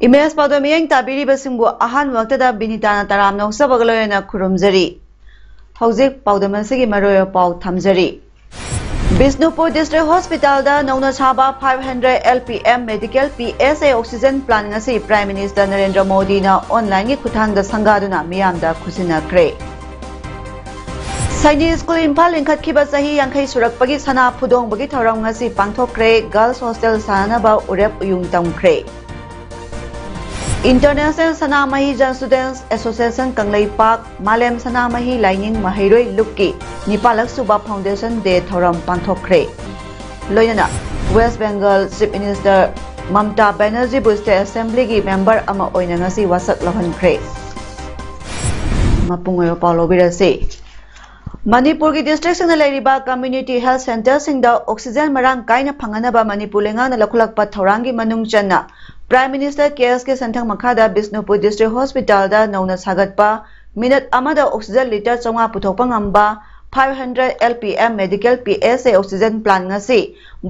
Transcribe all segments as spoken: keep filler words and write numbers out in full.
Image ꯄꯥꯎꯗꯝ ꯃꯤꯠꯌꯦꯡ ꯇꯥꯕꯤꯔꯤꯕꯁꯤꯡꯕꯨ ꯑꯍꯥꯟꯕ ꯃꯛꯇꯗ ꯕꯤꯅꯤꯇꯥꯅ ꯇꯔꯥꯝꯅ ꯑꯣꯛꯆꯕꯒ ꯂꯣꯏꯅꯅ ꯈꯨꯔꯨꯝꯖꯔꯤ꯫ ꯍꯧꯖꯤꯛ ꯄꯥꯎꯗꯝ ꯑꯁꯤꯒꯤ ꯃꯔꯨꯑꯣꯏꯕ ꯄꯥꯎ ꯊꯝꯖꯔꯤ꯫ ꯕꯤꯁꯅꯨꯄꯨꯔ ꯗꯤꯁꯇ꯭ꯔꯤꯛ ꯍꯣꯁꯄꯤꯇꯥꯜꯗ ꯅꯧꯅ ꯁꯥꯕ five hundred L P M medical P S A oxygen plant ꯉꯁꯤ ꯄ꯭ꯔꯥꯏꯝ ꯃꯤꯅꯤꯁꯇꯔ ꯅꯔꯦꯟꯗ꯭ꯔ ꯃꯣꯗꯤꯅ ꯑꯣꯟꯂꯥꯏꯟꯒꯤ ꯈꯨꯠꯊꯥꯡꯗ ꯁꯪꯒꯥꯗꯨꯅ ꯃꯤꯌꯥꯝꯗ ꯈꯨꯠꯁꯤꯟꯅꯈ꯭ꯔꯦ꯫ ꯁꯩꯅꯤ ꯁ꯭ꯀꯨꯜ ꯏꯝꯐꯥꯜ ꯂꯤꯡꯈꯠꯈꯤꯕ ꯆꯍꯤ ꯌꯥꯡꯈꯩ ꯁꯨꯔꯛꯄꯒꯤ ꯁꯅꯥ ꯐꯨꯗꯣꯡꯕꯒꯤ ꯊꯧꯔꯝ ꯉꯁꯤ ꯄꯥꯡꯊꯣꯛꯈ꯭ꯔꯦ꯫ ꯒꯔꯜꯁ ꯍꯣꯁꯇꯦꯜ ꯁꯥꯅꯅꯕ ꯎꯔꯦꯞ ꯎꯌꯨꯡ ꯇꯝꯈ꯭ꯔꯦ꯫ ꯏꯟꯇꯔꯅꯦꯁꯅꯦꯜ ꯁꯅꯥꯃꯍꯤ ꯖꯟ ꯁ꯭ꯇꯨꯗꯦꯟꯠꯁ ꯑꯦꯁꯣꯁꯤꯌꯦꯁꯟ ꯀꯪꯂꯩꯄꯥꯛ ꯃꯥꯂꯦꯝ ꯁꯅꯥꯃꯍꯤ ꯂꯥꯏꯅꯤꯡ ꯃꯍꯩꯔꯣꯏ ꯂꯨꯞꯀꯤ ꯅꯤꯄꯥꯜꯂꯛ ꯁꯨꯕ ꯐꯥꯎꯟꯗꯦꯁꯟ ꯗꯦ ꯊꯧꯔꯝ ꯄꯥꯡꯊꯣꯛꯈ꯭ꯔꯦ꯫ ꯂꯣꯏꯅꯅ ꯋꯦꯁ ꯕꯦꯡꯒꯜ ꯆꯤꯐ ꯃꯤꯅꯤꯁꯇꯔ ꯃꯝꯇꯥ ꯕꯦꯅꯔꯖꯤꯕꯨ ꯁ꯭ꯇꯦꯠ ꯑꯦꯁꯦꯝꯕ꯭ꯂꯤꯒꯤ ꯃꯦꯝꯕꯔ ꯑꯃ ꯑꯣꯏꯅ ꯉꯁꯤ ꯋꯥꯁꯛ ꯂꯧꯍꯟꯈ꯭ꯔꯦ꯫ ꯃꯄꯨꯡ ꯑꯣꯏꯕ ꯄꯥꯎ ꯂꯧꯕꯤꯔꯁꯤ꯫ ꯃꯅꯤꯄꯨꯔꯒꯤ ꯗꯤꯁꯇ꯭ꯔꯤꯛꯁꯤꯡꯗ ꯂꯩꯔꯤꯕ ꯀꯝꯃ꯭ꯌꯨꯅꯤꯇꯤ ꯍꯦꯜꯊ ꯁꯦꯟꯇꯔꯁꯤꯡꯗ ꯑꯣꯛꯁꯤꯖꯦꯟ ꯃꯔꯥꯡ ꯀꯥꯏꯅ ꯐꯪꯍꯟꯅꯕ ꯃꯅꯤꯄꯨꯔ ꯂꯩꯉꯥꯛꯅ ꯂꯧꯈꯠꯂꯛꯄ ꯊꯧꯔꯥꯡꯒꯤ ꯃꯅꯨꯡ ꯆꯟꯅ ꯄ꯭ꯔꯥꯏꯝ ꯃꯤꯅꯤꯁꯇꯔ ꯀꯦ ꯑꯦꯁ ꯀꯦ ꯁꯦꯟꯊꯪ ꯃꯈꯥꯗ ꯕꯤꯁꯅꯨꯄꯨꯔ ꯗꯤꯁꯇ꯭ꯔꯤꯛ ꯍꯣꯁꯄꯤꯇꯥꯜꯗ ꯅꯧꯅ ꯁꯥꯒꯠꯄ ꯃꯤꯅꯠ ꯑꯃꯗ ꯑꯣꯛꯁꯤꯖꯦꯟ ꯂꯤꯇꯔ ꯆꯥꯝꯃꯉꯥ ꯄꯨꯊꯣꯛꯄ ꯉꯝꯕ five hundred L P M medical P S A oxygen plant ꯉꯁꯤ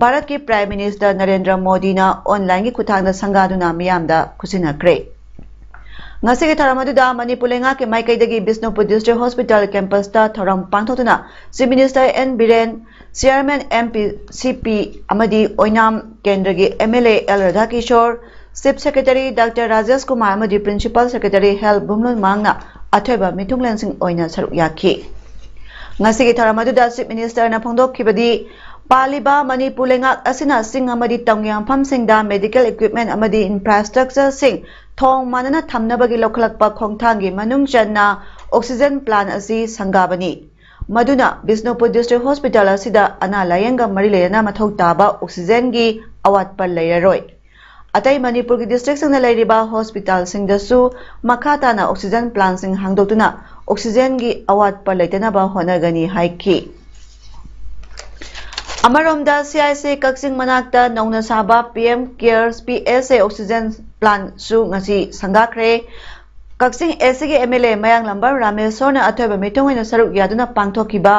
ꯚꯥꯔꯠꯀꯤ ꯄ꯭ꯔꯥꯏꯝ ꯃꯤꯅꯤꯁꯇꯔ ꯅꯔꯦꯟꯗ꯭ꯔ ꯃꯣꯗꯤꯅ ꯑꯣꯟꯂꯥꯏꯟꯒꯤ ꯈꯨꯠꯊꯥꯡꯗ ꯁꯪꯒꯥꯗꯨꯅ ꯃꯤꯌꯥꯝꯗ ꯈꯨꯠꯁꯤꯟꯅꯈ꯭ꯔꯦ꯫ ꯉꯁꯤꯒꯤ ꯊꯧꯔꯝ ꯑꯗꯨꯗ ꯃꯅꯤꯄꯨꯔ ꯂꯩꯉꯥꯛꯀꯤ ꯃꯥꯏꯀꯩꯗꯒꯤ ꯕꯤꯁꯅꯨꯄꯨꯔ ꯗꯤꯁꯇ꯭ꯔꯤꯛ ꯍꯣꯁꯄꯤꯇꯥꯜ ꯀꯦꯝꯄꯁꯇ ꯊꯧꯔꯝ ꯄꯥꯡꯊꯣꯛꯇꯨꯅ chief minister N Biren, chairman M P C P ꯑꯃꯗꯤ ꯑꯣꯏꯅꯥꯝ ꯀꯦꯟꯗ꯭ꯔꯒꯤ M L A L Radhakishor, chief secretary doctor Rajesh Kumar ꯑꯃꯗꯤ ꯄ꯭ꯔꯤꯟꯁꯤꯄꯥꯜ ꯁꯦꯀ꯭ꯔꯦꯇꯔꯤ ꯍꯦꯜꯊ ꯕꯨꯝꯂꯨꯟ ꯃꯥꯡꯅ ꯑꯊꯣꯏꯕ ꯃꯤꯊꯨꯡꯂꯦꯟꯁꯤꯡ ꯑꯣꯏꯅ ꯁꯔꯨꯛ ꯌꯥꯈꯤ꯫ ꯉꯁꯤꯒꯤ ꯊꯧꯔꯝ ꯑꯗꯨꯗ ꯆꯤꯐ ꯃꯤꯅꯤꯁꯇꯔꯅ ꯐꯣꯡꯗꯣꯛꯈꯤꯕꯗꯤ, ꯄꯥꯜꯂꯤꯕ ꯃꯅꯤꯄꯨꯔ ꯂꯩꯉꯥꯛ ꯑꯁꯤꯅ ꯆꯤꯡ ꯑꯃꯗꯤ ꯇꯝꯒꯤ ꯃꯐꯝꯁꯤꯡꯗ ꯃꯦꯗꯤꯀꯦꯜ ꯏꯀ꯭ꯋꯤꯞꯃꯦꯟ ꯑꯃꯗꯤ ꯏꯟꯐ꯭ꯔꯥꯁ꯭ꯇ꯭ꯔꯛꯆꯔꯁꯤꯡ ꯊꯣꯡ ꯃꯥꯟꯅꯅ ꯊꯝꯅꯕꯒꯤ ꯂꯧꯈꯠꯂꯛꯄ ꯈꯣꯡꯊꯥꯡꯒꯤ ꯃꯅꯨꯡ ꯆꯟꯅ ꯑꯣꯛꯁꯤꯖꯦꯟ ꯄ꯭ꯂꯥꯟ ꯑꯁꯤ ꯁꯪꯒꯥꯕꯅꯤ꯫ ꯃꯗꯨꯅ ꯕꯤꯁꯅꯨꯄꯨꯔ ꯗꯤꯁꯇ꯭ꯔꯤꯛ ꯍꯣꯁꯄꯤꯇꯥꯜ ꯑꯁꯤꯗ ꯑꯅꯥ ꯂꯥꯌꯦꯡꯒ ꯃꯔꯤ ꯂꯩꯅꯅ ꯃꯊꯧ ꯇꯥꯕ ꯑꯣꯛꯁꯤꯖꯦꯟꯒꯤ ꯑꯋꯥꯠꯄ ꯂꯩꯔꯔꯣꯏ꯫ ꯑꯇꯩ ꯃꯅꯤꯄꯨꯔꯒꯤ ꯗꯤꯁꯇ꯭ꯔꯤꯛꯁꯤꯡꯗ ꯂꯩꯔꯤꯕ ꯍꯣꯁꯄꯤꯇꯥꯜꯁꯤꯡꯗꯁꯨ ꯃꯈꯥ ꯇꯥꯅ ꯑꯣꯛꯁꯤꯖꯦꯟ ꯄ꯭ꯂꯥꯟꯁꯤꯡ ꯍꯥꯡꯗꯣꯛꯇꯨꯅ ꯑꯣꯛꯁꯤꯖꯦꯟꯒꯤ ꯑꯋꯥꯠꯄ ꯂꯩꯇꯅꯕ ꯍꯣꯠꯅꯒꯅꯤ ꯍꯥꯏꯈꯤ꯫ ꯑꯃꯔꯣꯝꯗ, ꯁꯤ ꯑꯥꯏ ꯁꯤ ꯀꯛꯆꯤꯡ ꯃꯅꯥꯛꯇ ꯅꯧꯅ ꯁꯥꯕ ꯄꯤ ꯑꯦꯝ ꯀꯦꯌꯔꯁ, ꯄꯤ ꯑꯦꯁ ꯑꯦ, ꯑꯣꯛꯁꯤꯖꯦꯟ ꯄ꯭ꯂꯥꯟꯁꯨ ꯉꯁꯤ ꯁꯪꯒꯥꯈ꯭ꯔꯦ꯫ ꯀꯛꯆꯤꯡ ꯑꯦꯁ ꯁꯤꯒꯤ ꯑꯦꯝ ꯑꯦꯜ ꯑꯦ ꯃꯌꯥꯡꯂꯥꯝꯕꯝ ꯔꯥꯃꯦꯁꯣꯔꯅ ꯑꯊꯣꯏꯕ ꯃꯤꯊꯨꯡ ꯑꯣꯏꯅ ꯁꯔꯨꯛ ꯌꯥꯗꯨꯅ ꯄꯥꯡꯊꯣꯛꯈꯤꯕ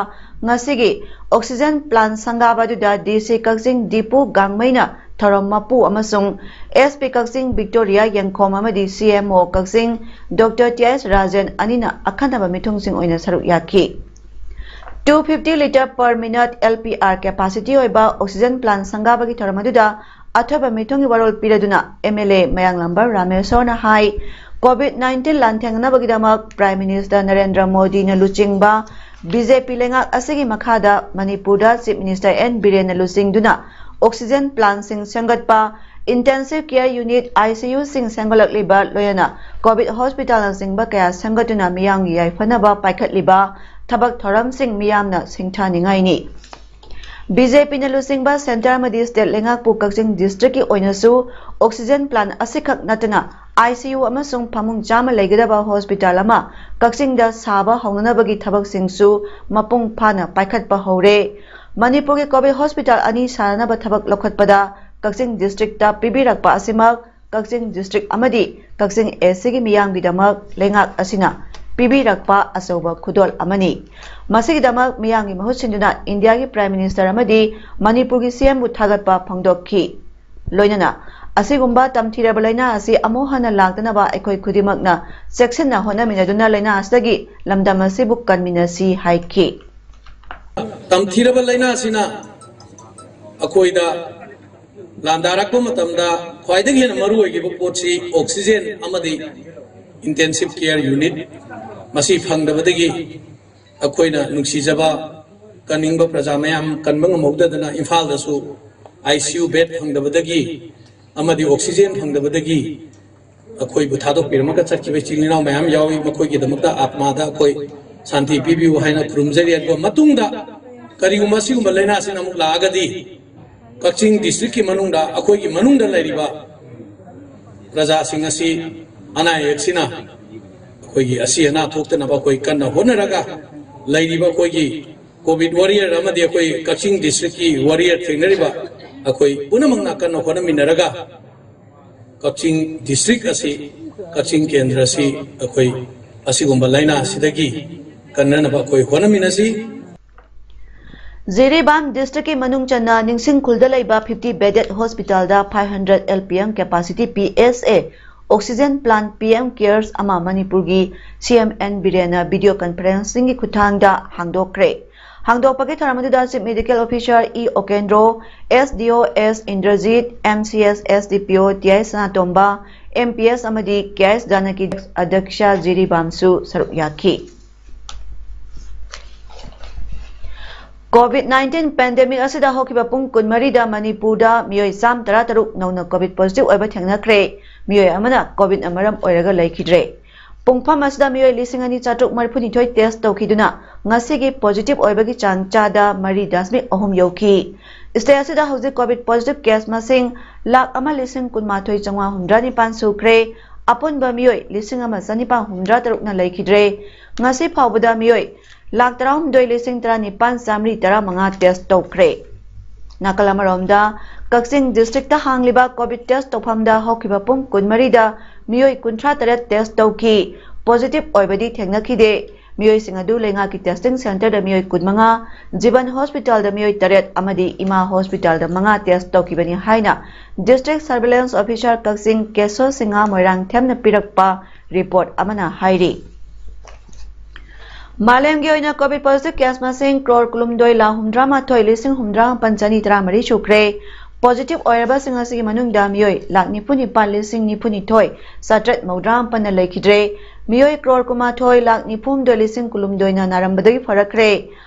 ꯉꯁꯤꯒꯤ ꯑꯣꯛꯁꯤꯖꯦꯟ ꯄ꯭ꯂꯥꯟ ꯁꯪꯒꯥꯕ ꯑꯗꯨꯗ ꯗꯤ ꯁꯤ ꯀꯛꯆꯤꯡ ꯗꯤꯄꯨ ꯒꯥꯡꯃꯩꯅ ꯊꯧꯔꯝ ꯃꯄꯨ ꯑꯃꯁꯨꯡ ꯑꯦꯁ ꯄꯤ ꯀꯛꯆꯤꯡ ꯕꯤꯛꯇꯣꯔꯤꯌꯥ ꯌꯦꯡꯈꯣꯝ ꯑꯃꯗꯤ ꯁꯤ ꯑꯦꯝ ꯑꯣ ꯀꯛꯆꯤꯡ ꯗꯣꯛꯇꯔ ꯇꯤ ꯑꯦꯁ ꯔꯥꯖꯦꯟ ꯑꯅꯤꯅ ꯑꯈꯟꯅꯕ ꯃꯤꯊꯨꯡꯁꯤꯡ ꯑꯣꯏꯅ ꯁꯔꯨꯛ ꯌꯥꯈꯤ꯫ Two fifty litre per minute L P R capacity ꯑꯣꯏꯕ ꯑꯣꯛꯁꯤꯖꯦꯟ ꯄ꯭ꯂꯥꯟ ꯁꯪꯒꯥꯕꯒꯤ ꯊꯧꯔꯝ ꯑꯗꯨꯗ ꯑꯊꯣꯏꯕ ꯃꯤꯊꯨꯡꯒꯤ ꯋꯥꯔꯣꯜ ꯄꯤꯔꯗꯨꯅ ꯑꯦꯝ ꯑꯦꯜ ꯑꯦ ꯃꯌꯥꯡꯂꯥꯝꯕꯝ ꯔꯥꯃꯦꯁꯣꯔꯅ ꯍꯥꯏ, ꯀꯣꯚꯤꯗ ꯅꯥꯏꯟꯇꯤꯟ ꯂꯥꯟꯊꯦꯡꯅꯅꯕꯒꯤꯗꯃꯛ ꯄ꯭ꯔꯥꯏꯝ ꯃꯤꯅꯤꯁꯇꯔ ꯅꯔꯦꯟꯗ꯭ꯔ ꯃꯣꯗꯤꯅ ꯂꯨꯆꯤꯡꯕ ꯕꯤ ꯖꯦ ꯄꯤ ꯂꯩꯉꯥꯛ ꯑꯁꯤꯒꯤ ꯃꯈꯥꯗ ꯃꯅꯤꯄꯨꯔꯗ ꯆꯤꯐ ꯃꯤꯅꯤꯁꯇꯔ ꯑꯦꯟ ꯕꯤꯔꯦꯟꯅ ꯂꯨꯆꯤꯡꯗꯨꯅ ꯑꯣꯛꯁꯤꯖꯦꯟ ꯄ꯭ꯂꯥꯟꯁꯤꯡ ꯁꯦꯝꯒꯠꯄ, intensive care unit, I C U ꯁꯤꯡ ꯁꯦꯝꯒꯠꯂꯛꯂꯤꯕ, ꯂꯣꯏꯅꯅ ꯀꯣꯚꯤꯗ ꯍꯣꯁꯄꯤꯇꯥꯜꯅꯆꯤꯡꯕ ꯀꯌꯥ ꯁꯦꯝꯒꯠꯇꯨꯅ ꯃꯤꯌꯥꯝꯒꯤ ꯌꯥꯏꯐꯅꯕ ꯄꯥꯏꯈꯠꯂꯤꯕ ꯊꯕꯛ ꯊꯧꯔꯝꯁꯤꯡ ꯃꯤꯌꯥꯝꯅ ꯁꯤꯡꯊꯥꯅꯤꯡꯉꯥꯏꯅꯤ꯫ ꯕꯤ ꯖꯦ ꯄꯤꯅ ꯂꯨꯆꯤꯡꯕ ꯁꯦꯟꯇꯔ ꯑꯃꯗꯤ ꯁ꯭ꯇꯦꯠ ꯂꯩꯉꯥꯛꯄꯨ ꯀꯛꯆꯤꯡ ꯗꯤꯁꯇ꯭ꯔꯤꯛꯀꯤ ꯑꯣꯏꯅꯁꯨ ꯑꯣꯛꯁꯤꯖꯦꯟ ꯄ꯭ꯂꯥꯟ ꯑꯁꯤꯈꯛ ꯅꯠꯇꯅ I C U ꯑꯃꯁꯨꯡ ꯐꯃꯨꯡ ꯆꯥꯝꯃ ꯂꯩꯒꯗꯕ ꯍꯣꯁꯄꯤꯇꯥꯜ ꯑꯃ ꯀꯛꯆꯤꯡꯗ ꯁꯥꯕ ꯍꯧꯅꯅꯕꯒꯤ ꯊꯕꯛꯁꯤꯡꯁꯨ ꯃꯄꯨꯡ ꯐꯥꯅ ꯄꯥꯏꯈꯠꯄ ꯍꯧꯔꯦ꯫ ꯃꯅꯤꯄꯨꯔꯒꯤ ꯀꯣꯚꯤꯗ ꯍꯣꯁꯄꯤꯇꯥꯜ ꯑꯅꯤ ꯁꯥꯅꯅꯕ ꯊꯕꯛ ꯂꯧꯈꯠꯄꯗ ꯀꯛꯆꯤꯡ ꯗꯤꯁꯇ꯭ꯔꯤꯛꯇ ꯄꯤꯕꯤꯔꯛꯄ ꯑꯁꯤꯃꯛ ꯀꯛꯆꯤꯡ ꯗꯤꯁꯇ꯭ꯔꯤꯛ ꯑꯃꯗꯤ ꯀꯛꯆꯤꯡ ꯑꯦꯁ ꯁꯤꯒꯤ ꯃꯤꯌꯥꯝꯒꯤꯗꯃꯛ ꯂꯩꯉꯥꯛ ꯑꯁꯤꯅ ꯄꯤꯕꯤꯔꯛꯄ ꯑꯆꯧꯕ ꯈꯨꯗꯣꯜ ꯑꯃꯅꯤ꯫ ꯃꯁꯤꯒꯤꯗꯃꯛ ꯃꯤꯌꯥꯝꯒꯤ ꯃꯍꯨꯠ ꯁꯤꯟꯗꯨꯅ ꯏꯟꯗꯤꯌꯥꯒꯤ ꯄ꯭ꯔꯥꯏꯝ ꯃꯤꯅꯤꯁꯇꯔ ꯑꯃꯗꯤ ꯃꯅꯤꯄꯨꯔꯒꯤ ꯁꯤ ꯑꯦꯝꯕꯨ ꯊꯥꯒꯠꯄ ꯐꯣꯡꯗꯣꯛꯈꯤ꯫ ꯂꯣꯏꯅꯅ ꯑꯁꯤꯒꯨꯝꯕ ꯇꯝꯊꯤꯔꯕ ꯂꯥꯏꯅꯥ ꯑꯁꯤ ꯑꯃꯨꯛ ꯍꯟꯅ ꯂꯥꯛꯇꯅꯕ ꯑꯩꯈꯣꯏ ꯈꯨꯗꯤꯡꯃꯛꯅ ꯆꯦꯛꯁꯤꯟꯅ ꯍꯣꯠꯅꯃꯤꯟꯅꯗꯨꯅ ꯂꯥꯏꯅꯥ ꯑꯁꯤꯗꯒꯤ ꯂꯝꯗꯝ ꯑꯁꯤꯕꯨ ꯀꯟꯃꯤꯟꯅꯁꯤ ꯍꯥꯏꯈꯤ꯫ ꯇꯝꯊꯤꯔꯕ ꯂꯥꯏꯅꯥ ꯑꯁꯤꯅ ꯑꯩꯈꯣꯏꯗ ꯂꯥꯟꯗꯥꯔꯛꯄ ꯃꯇꯝꯗ ꯈ꯭ꯋꯥꯏꯗꯒꯤ ꯍꯦꯟꯅ ꯃꯔꯨ ꯑꯣꯏꯈꯤꯕ ꯄꯣꯠꯁꯤ ꯑꯣꯛꯁꯤꯖꯦꯟ ꯑꯃꯗꯤ intensive care unit, ꯃꯁꯤ ꯐꯪꯗꯕꯗꯒꯤ ꯑꯩꯈꯣꯏꯅ ꯅꯨꯡꯁꯤꯖꯕ ꯀꯟꯅꯤꯡꯕ ꯄ꯭ꯔꯖꯥ ꯃꯌꯥꯝ ꯀꯟꯕ ꯉꯝꯍꯧꯗꯗꯅ ꯏꯝꯐꯥꯜꯗꯁꯨ I C U bed ꯐꯪꯗꯕꯗꯒꯤ ꯑꯃꯗꯤ ꯑꯣꯛꯁꯤꯖꯦꯟ ꯐꯪꯗꯕꯗꯒꯤ ꯑꯩꯈꯣꯏꯕꯨ ꯊꯥꯗꯣꯛꯄꯤꯔꯝꯃꯒ ꯆꯠꯈꯤꯕ ꯏꯆꯤꯜ ꯏꯅꯥꯎ ꯃꯌꯥꯝ ꯌꯥꯎꯏ꯫ ꯃꯈꯣꯏꯒꯤꯗꯃꯛꯇ ꯑꯥꯠꯃꯥꯗ ꯑꯩꯈꯣꯏ ꯁꯥꯟꯇꯤ ꯄꯤꯕꯤꯌꯨ ꯍꯥꯏꯅ ꯈꯨꯔꯨꯝꯖꯔꯤ꯫ ꯑꯗꯨꯒ ꯃꯇꯨꯡꯗ ꯀꯔꯤꯒꯨꯝꯕ ꯑꯁꯤꯒꯨꯝꯕ ꯂꯥꯏꯅꯥꯁꯤꯅ ꯑꯃꯨꯛ ꯂꯥꯛꯑꯒꯗꯤ ꯀꯛꯆꯤꯡ ꯗꯤꯁꯇ꯭ꯔꯤꯛꯀꯤ ꯃꯅꯨꯡꯗ ꯑꯩꯈꯣꯏꯒꯤ ꯃꯅꯨꯡꯗ ꯂꯩꯔꯤꯕ ꯄ꯭ꯔꯖꯥꯁꯤꯡ ꯑꯁꯤ ꯑꯅꯥ ꯑꯌꯦꯛꯁꯤꯅ ꯑꯩꯈꯣꯏꯒꯤ ꯑꯁꯤ ꯑꯅꯥ ꯊꯣꯛꯇꯅꯕ ꯑꯩꯈꯣꯏ ꯀꯟꯅ ꯍꯣꯠꯅꯔꯒ ꯂꯩꯔꯤꯕ ꯑꯩꯈꯣꯏꯒꯤ ꯀꯣꯚꯤꯗ ꯋꯥꯔꯤꯌꯔ ꯑꯃꯗꯤ ꯑꯩꯈꯣꯏ ꯀꯛꯆꯤꯡ ꯗꯤꯁꯇ꯭ꯔꯤꯛꯀꯤ ꯋꯥꯔꯤꯌꯔ ꯊꯦꯡꯅꯔꯤꯕ ꯑꯩꯈꯣꯏ ꯄꯨꯝꯅꯃꯛꯅ ꯀꯟꯅ ꯍꯣꯠꯅꯃꯤꯟꯅꯔꯒ ꯀꯛꯆꯤꯡ ꯗꯤꯁꯇ꯭ꯔꯤꯛ ꯑꯁꯤ, ꯀꯛꯆꯤꯡ ꯀꯦꯟꯗ꯭ꯔ ꯑꯁꯤ ꯑꯩꯈꯣꯏ ꯑꯁꯤꯒꯨꯝꯕ ꯂꯥꯏꯅꯥ ꯑꯁꯤꯗꯒꯤ ꯀꯟꯅꯅꯕ ꯑꯩꯈꯣꯏ ꯍꯣꯠꯅꯃꯤꯟꯅꯁꯤ꯫ ꯖꯤꯔꯤꯕꯥꯝ ꯗꯤꯁꯇ꯭ꯔꯤꯛꯀꯤ ꯃꯅꯨꯡ ꯆꯟꯅ ꯅꯤꯡꯁꯤꯡꯈꯨꯜꯗ ꯂꯩꯕ fifty bedded hospitalꯗ five hundred L P M capacity P S A oxygen plant P M Cares ꯑꯃ ꯃꯅꯤꯄꯨꯔꯒꯤ C M N ꯕꯤꯔꯦꯟꯅ video conferencingꯒꯤ ꯈꯨꯠꯊꯥꯡꯗ ꯍꯥꯡꯗꯣꯛꯈ꯭ꯔꯦ꯫ ꯍꯥꯡꯗꯣꯛꯄꯒꯤ ꯊꯧꯔꯝ ꯑꯗꯨꯗ Chief Medical Officer E Okendro, S D O S Indrajit, M C S S D P O T I Sanatomba, M P S ꯑꯃꯗꯤ K I S Janaki ꯑꯗ꯭ꯌꯛꯁ ꯖꯤꯔꯤꯕꯥꯝꯁꯨ ꯁꯔꯨꯛ ꯌꯥꯈꯤ꯫ ꯀꯣꯚꯤꯗ ꯅꯥꯏꯟꯇꯤꯟ ꯄꯦꯟꯗꯦꯃꯤꯛ ꯑꯁꯤꯗ ꯍꯧꯈꯤꯕ ꯄꯨꯡ ꯀꯨꯟꯃꯔꯤꯗ ꯃꯅꯤꯄꯨꯔꯗ ꯃꯤꯑꯣꯏ ꯆꯥꯝ ꯇꯔꯥ ꯇꯔꯨꯛ ꯅꯧꯅ ꯀꯣꯚꯤꯗ ꯄꯣꯖꯤꯇꯤꯚ ꯑꯣꯏꯕ ꯊꯦꯡꯅꯈ꯭ꯔꯦ꯫ ꯃꯤꯑꯣꯏ ꯑꯃꯅ ꯀꯣꯚꯤꯗꯅ ꯃꯔꯝ ꯑꯣꯏꯔꯒ ꯂꯩꯈꯤꯗ꯭ꯔꯦ꯫ ꯄꯨꯡꯐꯝ ꯑꯁꯤꯗ ꯃꯤꯑꯣꯏ ꯂꯤꯁꯤꯡ ꯑꯅꯤ ꯆꯥꯇ꯭ꯔꯨꯛ ꯃꯔꯤꯐꯨꯅꯤꯊꯣꯏ ꯇꯦꯁ ꯇꯧꯈꯤꯗꯨꯅ ꯉꯁꯤꯒꯤ ꯄꯣꯖꯤꯇꯤꯚ ꯑꯣꯏꯕꯒꯤ ꯆꯥꯡ ꯆꯥꯗ ꯃꯔꯤ ꯗꯁꯃꯤꯛ ꯑꯍꯨꯝ ꯌꯧꯈꯤ꯫ ꯁ꯭ꯇꯦꯠ ꯑꯁꯤꯗ ꯍꯧꯖꯤꯛ ꯀꯣꯚꯤꯗ ꯄꯣꯖꯤꯇꯤꯚ ꯀꯦꯁ ꯃꯁꯤꯡ ꯂꯥꯈ ꯑꯃ ꯂꯤꯁꯤꯡ ꯀꯨꯟꯃꯥꯊꯣꯏ ꯆꯥꯝꯃꯉꯥ ꯍꯨꯝꯗ꯭ꯔꯥ ꯅꯤꯄꯥꯟ ꯁꯨꯈ꯭ꯔꯦ꯫ ꯑꯄꯨꯟꯕ ꯃꯤꯑꯣꯏ ꯂꯤꯁꯤꯡ ꯑꯃ ꯆꯅꯤꯄꯥꯟ ꯍꯨꯝꯗ꯭ꯔꯥ ꯇꯔꯨꯛꯅ ꯂꯩꯈꯤꯗ꯭ꯔꯦ꯫ ꯉꯁꯤ ꯐꯥꯎꯕꯗ ꯃꯤꯑꯣꯏ ꯂꯥꯈ ꯇꯔꯥꯍꯨꯝꯗꯣꯏ ꯂꯤꯁꯤꯡ ꯇꯔꯥꯅꯤꯄꯥꯟ ꯆꯥꯃꯔꯤ ꯇꯔꯥꯃꯉꯥ ꯇꯦꯁ ꯇꯧꯈ꯭ꯔꯦ꯫ ꯅꯥꯀꯜ ꯑꯃꯔꯣꯝꯗ, ꯀꯛꯆꯤꯡ ꯗꯤꯁꯇ꯭ꯔꯤꯛꯇ ꯍꯥꯡꯂꯤꯕ ꯀꯣꯚꯤꯗ ꯇꯦꯁ ꯇꯧꯐꯝꯗ ꯍꯧꯈꯤꯕ ꯄꯨꯡ ꯀꯨꯟꯃꯔꯤꯗ ꯃꯤꯑꯣꯏ ꯀꯨꯟꯊ꯭ꯔꯥ ꯇꯔꯦꯠ ꯇꯦꯁ ꯇꯧꯈꯤ꯫ ꯄꯣꯖꯤꯇꯤꯚ ꯑꯣꯏꯕꯗꯤ ꯊꯦꯡꯅꯈꯤꯗꯦ꯫ ꯃꯤꯑꯣꯏꯁꯤꯡ ꯑꯗꯨ ꯂꯩꯉꯥꯛꯀꯤ ꯇꯦꯁꯇꯤꯡ ꯁꯦꯟꯇꯔꯗ ꯃꯤꯑꯣꯏ ꯀꯨꯟꯃꯉꯥ, ꯖꯤꯕꯟ ꯍꯣꯁꯄꯤꯇꯥꯜꯗ ꯃꯤꯑꯣꯏ ꯇꯔꯦꯠ ꯑꯃꯗꯤ ꯏꯃꯥ ꯍꯣꯁꯄꯤꯇꯥꯜꯗ ꯃꯉꯥ ꯇꯦꯁ ꯇꯧꯈꯤꯕꯅꯤ ꯍꯥꯏꯅ ꯗꯤꯁꯇ꯭ꯔꯤꯛ ꯁꯔꯚꯤꯂꯦꯟꯁ ꯑꯣꯐꯤꯁꯥꯔ ꯀꯛꯆꯤꯡ ꯀꯦꯁꯣ ꯁꯤꯡꯍ ꯃꯣꯏꯔꯥꯡꯊꯦꯝꯅ ꯄꯤꯔꯛꯄ ꯔꯤꯄꯣꯔꯠ ꯑꯃꯅ ꯍꯥꯏꯔꯤ꯫ ꯃꯥꯂꯦꯝꯒꯤ ꯑꯣꯏꯅ ꯀꯣꯚꯤꯗ ꯄꯣꯖꯤꯇꯤꯚ ꯀꯦꯁ ꯃꯁꯤꯡ ꯀ꯭ꯔꯣꯔ ꯀꯨꯟꯍꯨꯝꯗꯣꯏ ꯂꯥꯈ ꯍꯨꯝꯗ꯭ꯔꯥ ꯃꯥꯊꯣꯏ ꯂꯤꯁꯤꯡ ꯍꯨꯝꯗ꯭ꯔꯥ ꯃꯥꯄꯟ ꯆꯅꯤ ꯇꯔꯥ ꯃꯔꯤ ꯁꯨꯈ꯭ꯔꯦ꯫ ꯄꯣꯖꯤꯇꯤꯚ ꯑꯣꯏꯔꯕꯁꯤꯡ ꯑꯁꯤꯒꯤ ꯃꯅꯨꯡꯗ ꯃꯤꯑꯣꯏ ꯂꯥꯈ ꯅꯤꯐꯨ ꯅꯤꯄꯥꯟ ꯂꯤꯁꯤꯡ ꯅꯤꯐꯨ ꯅꯤꯊꯣꯏ ꯆꯥꯇ꯭ꯔꯦꯠ ꯃꯧꯗ꯭ꯔꯥ ꯃꯥꯄꯟꯅ ꯂꯩꯈꯤꯗ꯭ꯔꯦ꯫ ꯃꯤꯑꯣꯏ ꯀ꯭ꯔꯣꯔ ꯀꯨꯟꯃꯥꯊꯣꯏ ꯂꯥꯈ ꯅꯤꯐꯨ ꯍꯨꯝꯗꯣꯏ ꯂꯤꯁꯤꯡ ꯀꯨꯟ ꯍꯨꯝꯗꯣꯏꯅ ꯅꯥꯔꯝꯕꯗꯒꯤ ꯐꯔꯛꯈ꯭ꯔꯦ꯫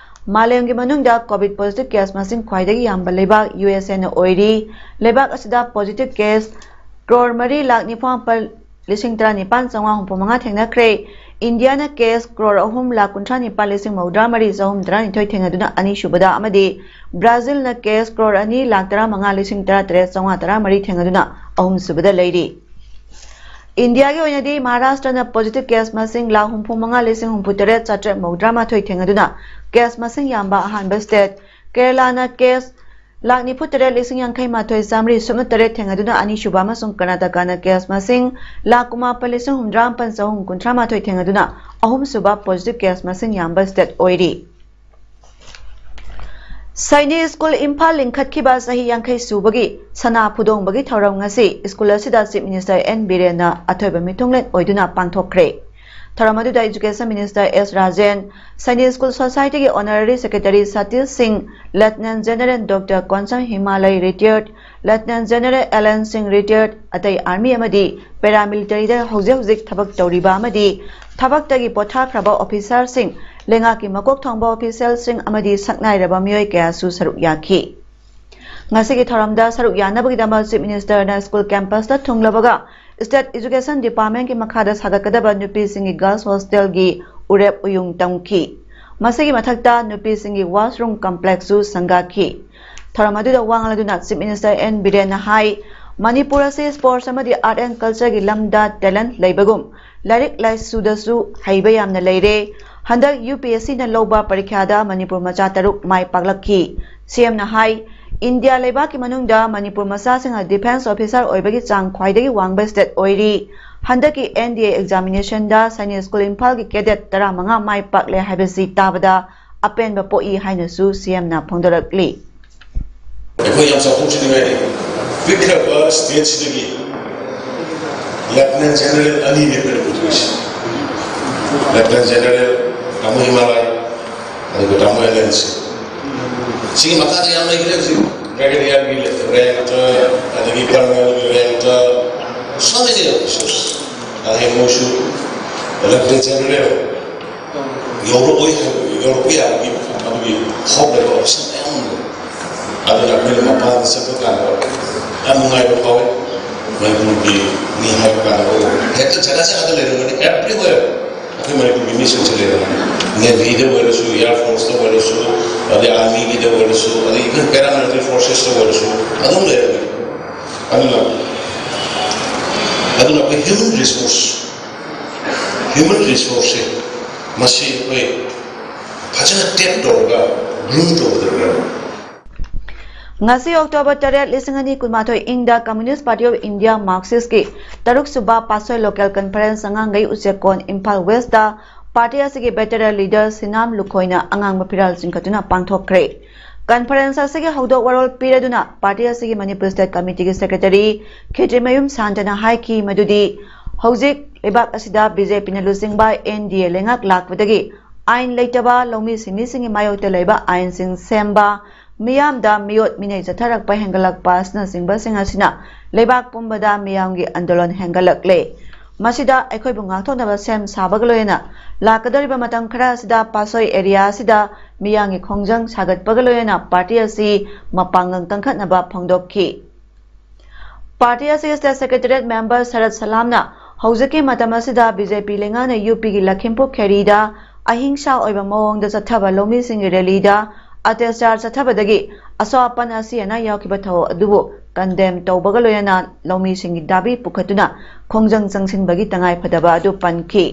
ꯃꯥꯂꯦꯝꯒꯤ ꯃꯅꯨꯡꯗ ꯀꯣꯚꯤꯗ ꯄꯣꯖꯤꯇꯤꯚ ꯀꯦꯁ ꯃꯁꯤꯡ ꯈ꯭ꯋꯥꯏꯗꯒꯤ ꯌꯥꯝꯕ ꯂꯩꯕꯥꯛ ꯌꯨ ꯑꯦꯁ ꯑꯦꯅ ꯑꯣꯏꯔꯤ꯫ ꯂꯩꯕꯥꯛ ꯑꯁꯤꯗ ꯄꯣꯖꯤꯇꯤꯚ ꯀꯦꯁ ꯀ꯭ꯔꯣꯔ ꯃꯔꯤ ꯂꯥꯈ ꯅꯤꯐꯨ ꯃꯥꯄꯟ ꯂꯤꯁꯤꯡ ꯇꯔꯥꯅꯤꯄꯥꯟ ꯆꯥꯝꯃꯉꯥ ꯍꯨꯝꯐꯨ ꯃꯉꯥ ꯊꯦꯡꯅꯈ꯭ꯔꯦ꯫ ꯏꯟꯗꯤꯌꯥꯅ ꯀꯦꯁ ꯀ꯭ꯔꯣꯔ ꯑꯍꯨꯝ ꯂꯥꯈ ꯀꯨꯟꯊ꯭ꯔꯥ ꯅꯤꯄꯥꯟ ꯂꯤꯁꯤꯡ ꯃꯧꯗ꯭ꯔꯥ ꯃꯔꯤ ꯆꯍꯨꯝ ꯇꯔꯥꯅꯤꯊꯣꯏ ꯊꯦꯡꯅꯗꯨꯅ ꯑꯅꯤꯁꯨꯕꯗ ꯑꯃꯗꯤ ꯕ꯭ꯔꯥꯖꯤꯜꯅ ꯀꯦꯁ ꯀ꯭ꯔꯣꯔ ꯑꯅꯤ ꯂꯥꯈ ꯇꯔꯥꯃꯉꯥ ꯂꯤꯁꯤꯡ ꯇꯔꯥꯇꯔꯦꯠ ꯆꯥꯝꯃꯉꯥ ꯇꯔꯥꯃꯔꯤ ꯊꯦꯡꯅꯗꯨꯅ ꯑꯍꯨꯝꯁꯨꯕꯗ ꯂꯩꯔꯤ꯫ ꯏꯟꯗꯤꯌꯥꯒꯤ ꯑꯣꯏꯅꯗꯤ ꯃꯍꯥꯔꯥꯁꯇ꯭ꯔꯅ ꯄꯣꯖꯤꯇꯤꯚ ꯀꯦꯁ ꯃꯁꯤꯡ ꯂꯥꯈ ꯍꯨꯝꯐꯨ ꯃꯉꯥ ꯂꯤꯁꯤꯡ ꯍꯨꯝꯐꯨ ꯇꯔꯦꯠ ꯆꯥꯇ꯭ꯔꯦꯠ ꯃꯧꯗ꯭ꯔꯥ ꯃꯥꯊꯣꯏ ꯊꯦꯡꯅꯗꯨꯅ ꯀꯦꯁ ꯃꯁꯤꯡ ꯌꯥꯝꯕ ꯑꯍꯥꯟꯕ ꯁ꯭ꯇꯦꯠ, ꯀꯦꯔꯂꯥꯅ ꯀꯦꯁ ꯂꯥꯈ ꯅꯤꯐꯨ ꯇꯔꯦꯠ ꯂꯤꯁꯤꯡ ꯌꯥꯡꯈꯩ ꯃꯥꯊꯣꯏ ꯆꯥꯃꯔꯤ ꯁꯨꯞꯅ ꯇꯔꯦꯠ ꯊꯦꯡꯅꯗꯨꯅ ꯑꯅꯤꯁꯨꯕ ꯑꯃꯁꯨꯡ ꯀꯔꯅꯥꯇꯀꯥꯅ ꯀꯦꯁ ꯃꯁꯤꯡ ꯂꯥꯈ ꯀꯨꯟꯃꯥꯄꯟ ꯂꯤꯁꯤꯡ ꯍꯨꯝꯗ꯭ꯔꯥ ꯃꯥꯄꯟ ꯆꯍꯨꯝ ꯀꯨꯟꯊ꯭ꯔꯥ ꯃꯥꯊꯣꯏ ꯊꯦꯡꯅꯗꯨꯅ ꯑꯍꯨꯝꯁꯨꯕ ꯄꯣꯖꯤꯇꯤꯚ ꯀꯦꯁ ꯃꯁꯤꯡ ꯌꯥꯝꯕ ꯁ꯭ꯇꯦꯠ ꯑꯣꯏꯔꯤ꯫ ꯁꯥꯏꯅꯤ ꯁ꯭ꯀꯨꯜ ꯏꯝꯐꯥꯜ ꯂꯤꯡꯈꯠꯈꯤꯕ ꯆꯍꯤ ꯌꯥꯡꯈꯩ ꯁꯨꯕꯒꯤ ꯁꯅꯥ ꯐꯨꯗꯣꯡꯕꯒꯤ ꯊꯧꯔꯝ ꯉꯁꯤ ꯁ꯭ꯀꯨꯜ ꯑꯁꯤꯗ ꯆꯤꯐ ꯃꯤꯅꯤꯁꯇꯔ ꯑꯦꯟ ꯕꯤꯔꯦꯟꯅ ꯑꯊꯣꯏꯕ ꯃꯤꯊꯨꯡꯂꯦꯟ ꯑꯣꯏꯗꯨꯅ ꯄꯥꯡꯊꯣꯛꯈ꯭ꯔꯦ꯫ ꯊꯧꯔꯝ ꯑꯗꯨꯗ education minister S Rajen, Sainik school ꯁꯣꯁꯥꯏꯇꯤꯒꯤ honorary secretary Satish Singh, lieutenant general doctor Konsam Himalay retired, lieutenant general L N Singh retired, ꯑꯇꯩ ꯑꯥꯔꯃꯤ ꯑꯃꯗꯤ ꯄꯦꯔꯥꯃꯤꯂꯤꯇꯔꯤꯗ ꯍꯧꯖꯤꯛ ꯍꯧꯖꯤꯛ ꯊꯕꯛ ꯇꯧꯔꯤꯕ ꯑꯃꯗꯤ ꯊꯕꯛꯇꯒꯤ ꯄꯣꯊꯥꯈ꯭ꯔꯕ ꯑꯣꯐꯤꯁꯥꯔꯁꯤꯡ, ꯂꯩꯉꯥꯛꯀꯤ ꯃꯀꯣꯛ ꯊꯣꯡꯕ ꯑꯣꯐꯤꯁꯤꯌꯦꯜꯁꯤꯡ ꯑꯃꯗꯤ ꯁꯛꯅꯥꯏꯔꯕ ꯃꯤꯑꯣꯏ ꯀꯌꯥꯁꯨ ꯁꯔꯨꯛ ꯌꯥꯈꯤ꯫ ꯉꯁꯤꯒꯤ ꯊꯧꯔꯝꯗ ꯁꯔꯨꯛ ꯌꯥꯅꯕꯒꯤꯗꯃꯛ ꯆꯤꯐ ꯃꯤꯅꯤꯁꯇꯔꯅ ꯁ꯭ꯀꯨꯜ ꯀꯦꯝꯄꯁꯇ ꯊꯨꯡꯂꯕꯒ ꯁ꯭ꯇꯦꯠ ꯏꯖꯨꯀꯦꯁꯟ ꯗꯤꯄꯥꯔꯠꯃꯦꯟꯠꯀꯤ ꯃꯈꯥꯗ ꯁꯥꯒꯠꯀꯗꯕ ꯅꯨꯄꯤꯁꯤꯡꯒꯤ ꯒꯔꯜꯁ ꯍꯣꯁꯇꯦꯜꯒꯤ ꯎꯔꯦꯞ ꯎꯌꯨꯡ ꯇꯝꯈꯤ꯫ ꯃꯁꯤꯒꯤ ꯃꯊꯛꯇ ꯅꯨꯄꯤꯁꯤꯡꯒꯤ ꯋꯥꯁꯔꯨꯝ ꯀꯝꯄ꯭ꯂꯦꯛꯁꯁꯨ ꯁꯪꯒꯥꯈꯤ꯫ ꯊꯧꯔꯝ ꯑꯗꯨꯗ ꯋꯥ ꯉꯥꯡꯂꯗꯨꯅ ꯆꯤꯐ ꯃꯤꯅꯤꯁꯇꯔ ꯑꯦꯟ ꯕꯤꯔꯦꯟꯅ ꯍꯥꯏ, ꯃꯅꯤꯄꯨꯔ ꯑꯁꯤ ꯁ꯭ꯄꯣꯔꯠꯁ ꯑꯃꯗꯤ ꯑꯥꯔꯠ ꯑꯦꯟ ꯀꯜꯆꯔꯒꯤ ꯂꯝꯗ ꯇꯦꯂꯦꯟꯠ ꯂꯩꯕꯒꯨꯝ ꯂꯥꯏꯔꯤꯛ ꯂꯥꯏꯁꯨꯗꯁꯨ ꯍꯩꯕ ꯌꯥꯝꯅ ꯂꯩꯔꯦ꯫ ꯍꯟꯗꯛ ꯌꯨ ꯄꯤ ꯑꯦꯁ ꯁꯤꯅ ꯂꯧꯕ ꯄꯔꯤꯈ꯭ꯌꯥꯗ ꯃꯅꯤꯄꯨꯔ ꯃꯆꯥ ꯇꯔꯨꯛ ꯃꯥꯏ ꯄꯥꯛꯂꯛꯈꯤ꯫ ꯁꯤ ꯑꯦꯝꯅ ꯍꯥꯏ, ꯏꯟꯗꯤꯌꯥ ꯂꯩꯕꯥꯛꯀꯤ ꯃꯅꯨꯡꯗ ꯃꯅꯤꯄꯨꯔ ꯃꯆꯥꯁꯤꯡꯅ ꯗꯤꯐꯦꯟꯁ ꯑꯣꯐꯤꯁꯥꯔ ꯑꯣꯏꯕꯒꯤ ꯆꯥꯡ ꯈ꯭ꯋꯥꯏꯗꯒꯤ ꯋꯥꯡꯕ ꯁ꯭ꯇꯦꯠ ꯑꯣꯏꯔꯤ꯫ ꯍꯟꯗꯛꯀꯤ ꯑꯦꯟ ꯗꯤ ꯑꯦ ꯑꯦꯛꯖꯥꯃꯤꯅꯦꯁꯟꯗ ꯁꯥꯏꯅꯤ ꯁ꯭ꯀꯨꯜ ꯏꯝꯐꯥꯜꯒꯤ ꯀꯦꯗꯦꯠ ꯇꯔꯥꯃꯉꯥ ꯃꯥꯏ ꯄꯥꯛꯂꯦ ꯍꯥꯏꯕꯁꯤ ꯇꯥꯕꯗ ꯑꯄꯦꯟꯕ ꯄꯣꯛꯏ ꯍꯥꯏꯅꯁꯨ ꯁꯤ ꯑꯦꯝꯅ ꯐꯣꯡꯗꯣꯔꯛꯂꯤ꯫ ꯑꯩꯈꯣꯏ ꯌꯥꯝ ꯆꯥꯎꯊꯣꯛꯆꯅꯤꯡꯉꯥꯏꯅꯤ꯫ ꯄꯤꯛꯈ꯭ꯔꯕ ꯁ꯭ꯇꯦꯠꯁꯤꯗꯒꯤ ꯂꯦꯐꯇꯤꯅꯦꯟꯠ ꯖꯦꯅꯔꯦꯜ ꯑꯅꯤꯅꯦ ꯑꯩꯈꯣꯏꯅ ꯄꯨꯊꯣꯛꯏꯁꯦ꯫ ꯂꯦꯐꯇꯤꯅꯦꯟꯠ ꯖꯦꯅꯔꯦꯜ ꯇꯥꯃꯣ ꯍꯤꯃꯥꯂꯥꯏ, ꯑꯗꯨꯒ ꯇꯥꯃꯣ ꯑꯦꯂꯦꯟꯁꯤ꯫ ꯁꯤꯒꯤ ꯃꯈꯥꯗ ꯌꯥꯝ ꯂꯩꯈ꯭ꯔꯦ ꯍꯧꯖꯤꯛ꯫ ꯕ꯭ꯔꯤꯒꯦꯗꯤꯌꯔꯒꯤ ꯔꯦꯡꯛꯇ, ꯑꯗꯒꯤ ꯀꯔꯅꯦꯜꯒꯤ ꯔꯦꯡꯛꯇ, so many officers꯫ ꯑꯗꯒꯤ ꯃꯣꯏꯁꯨ ꯂꯦꯐꯇꯤꯅꯦꯟꯠ ꯖꯦꯅꯔꯦꯜ ꯌꯧꯔꯛꯑꯣꯏ ꯍꯥꯏꯕꯒꯤ, ꯌꯧꯔꯛꯄ ꯌꯥꯕꯒꯤ ꯃꯗꯨꯒꯤ ꯍꯣꯞ ꯂꯩꯕ ꯑꯣꯐꯤꯁꯥꯔ ꯃꯌꯥꯝ ꯑꯃ ꯂꯩ꯫ ꯑꯗꯨꯅ ꯑꯩꯈꯣꯏꯅ ꯃꯄꯥꯟꯗ ꯆꯠꯄ ꯀꯥꯟꯗ ꯌꯥꯝ ꯅꯨꯡꯉꯥꯏꯕ ꯐꯥꯎꯏ꯫ ꯃꯅꯤꯄꯨꯔꯒꯤ ꯃꯤ ꯍꯥꯏꯕ ꯀꯥꯟꯗ ꯑꯩꯈꯣꯏ ꯍꯦꯛꯇ ꯖꯒꯥ ꯖꯒꯥꯗ ꯂꯩꯔꯝꯒꯅꯤ, everywhere ꯑꯩꯈꯣꯏ ꯃꯅꯤꯄꯨꯔꯒꯤ ꯃꯤꯁꯤꯡꯁꯦ ꯂꯩꯔꯝꯒꯅꯤ꯫ ꯅꯦꯚꯤꯗ ꯑꯣꯏꯔꯁꯨ, ꯑꯦꯌꯔ ꯐꯣꯔꯁꯇ ꯑꯣꯏꯔꯁꯨ, ꯑꯗꯩ ꯑꯥꯔꯃꯤꯒꯤꯗ ꯑꯣꯏꯔꯁꯨ, ꯑꯗꯩ even paramilitary forcesꯇ ꯑꯣꯏꯔꯁꯨ ꯑꯗꯨꯝ ꯂꯩꯔꯝꯒꯅꯤ꯫ ꯑꯗꯨꯅ ꯑꯗꯨꯅ ꯑꯩꯈꯣꯏ human resource, human resourceꯁꯦ ꯃꯁꯤ ꯑꯩꯈꯣꯏ ꯐꯖꯅ tap ꯇꯧꯔꯒ groom ꯇꯧꯒꯗꯕꯅꯦꯕ꯫ ꯉꯁꯤ October ꯇꯔꯦꯠ, ꯂꯤꯁꯤꯡ ꯑꯅꯤ ꯀꯨꯟꯃꯥꯊꯣꯏ ꯏꯪꯗ Communist Party of India Marxistꯀꯤ ꯇꯔꯨꯛ ꯁꯨꯕ ꯄꯥꯠꯁꯣꯏ Local Conference ꯑꯉꯥꯡꯈꯩ ꯎꯆꯦꯛꯀꯣꯟ, ꯏꯝꯐꯥꯜ Westꯇ party ꯑꯁꯤꯒꯤ veteran leader ꯁꯤꯅꯥꯝ ꯂꯨꯈꯣꯏꯅ ꯑꯉꯥꯡꯕ ꯐꯤꯔꯥꯜ ꯆꯤꯡꯈꯠꯇꯨꯅ ꯄꯥꯡꯊꯣꯛꯈ꯭ꯔꯦ꯫ Conference ꯑꯁꯤꯒꯤ ꯍꯧꯗꯣꯛ ꯋꯥꯔꯣꯜ ꯄꯤꯔꯗꯨꯅ party ꯑꯁꯤꯒꯤ Manipur State Committeeꯒꯤ secretary ꯈꯦꯇ꯭ꯔꯤꯃꯌꯨꯝ ꯁꯥꯟꯇꯅ ꯍꯥꯏꯈꯤ ꯃꯗꯨꯗꯤ ꯍꯧꯖꯤꯛ ꯂꯩꯕꯥꯛ ꯑꯁꯤꯗ BJPꯅ ꯂꯨꯆꯤꯡꯕ NDA ꯂꯩꯉꯥꯛ ꯂꯥꯛꯄꯗꯒꯤ ꯑꯥꯏꯟ ꯂꯩꯇꯕ, ꯂꯧꯃꯤ ꯁꯤꯟꯃꯤꯁꯤꯡꯒꯤ ꯃꯥꯌꯣꯛꯇ ꯂꯩꯕ ꯑꯥꯏꯟꯁꯤꯡ ꯁꯦꯝꯕ, ꯃꯤꯌꯥꯝꯗ ꯃꯤꯑꯣꯠ ꯃꯤꯅꯩ ꯆꯠꯊꯔꯛꯄ ꯍꯦꯟꯒꯠꯂꯛꯄ ꯑꯁꯤꯅꯆꯤꯡꯕꯁꯤꯡ ꯑꯁꯤꯅ ꯂꯩꯕꯥꯛ ꯄꯨꯝꯕꯗ ꯃꯤꯌꯥꯝꯒꯤ ꯑꯟꯗꯣꯂꯟ ꯍꯦꯟꯒꯠꯂꯛꯂꯦ꯫ ꯃꯁꯤꯗ ꯑꯩꯈꯣꯏꯕꯨ ꯉꯥꯛꯊꯣꯛꯅꯕ ꯁꯦꯝ ꯁꯥꯕꯒ ꯂꯣꯏꯅꯅ ꯂꯥꯛꯀꯗꯧꯔꯤꯕ ꯃꯇꯝ ꯈꯔ ꯑꯁꯤꯗ ꯄꯥꯠꯁꯣꯏ area ꯑꯁꯤꯗ ꯃꯤꯌꯥꯝꯒꯤ ꯈꯣꯡꯖꯪ ꯁꯥꯒꯠꯄꯒ ꯂꯣꯏꯅꯅ party ꯑꯁꯤ ꯃꯄꯥꯡꯒꯜ ꯀꯟꯈꯠꯅꯕ ꯐꯣꯡꯗꯣꯛꯈꯤ꯫ Party ꯑꯁꯤꯒꯤ State Secretariat member ꯁꯔꯠ ꯁꯂꯥꯝꯅ ꯍꯧꯖꯤꯛꯀꯤ ꯃꯇꯝ ꯑꯁꯤꯗ BJP ꯂꯩꯉꯥꯛꯅ UPꯒꯤ ꯂꯈꯤꯝꯄꯨꯔ ꯈꯦꯔꯤꯗ ꯑꯍꯤꯡꯁꯥ ꯑꯣꯏꯕ ꯃꯑꯣꯡꯗ ꯆꯠꯊꯕ ꯂꯧꯃꯤꯁꯤꯡꯒꯤ rallyꯗ ꯑꯇ꯭ꯌꯥꯆꯥꯔ ꯆꯠꯊꯕꯗꯒꯤ ꯑꯁꯣꯛ ꯑꯄꯟ ꯑꯁꯤ ꯑꯅꯥ ꯌꯥꯎꯈꯤꯕ ꯊꯧꯑꯣꯡ ꯑꯗꯨꯕꯨ condemn ꯇꯧꯕꯒ ꯂꯣꯏꯅꯅ ꯂꯧꯃꯤꯁꯤꯡꯒꯤ ꯗꯥꯕꯤ ꯄꯨꯈꯠꯇꯨꯅ ꯈꯣꯡꯖꯪ ꯆꯪꯁꯤꯟꯕꯒꯤ ꯇꯉꯥꯏꯐꯗꯕ ꯑꯗꯨ ꯄꯟꯈꯤ꯫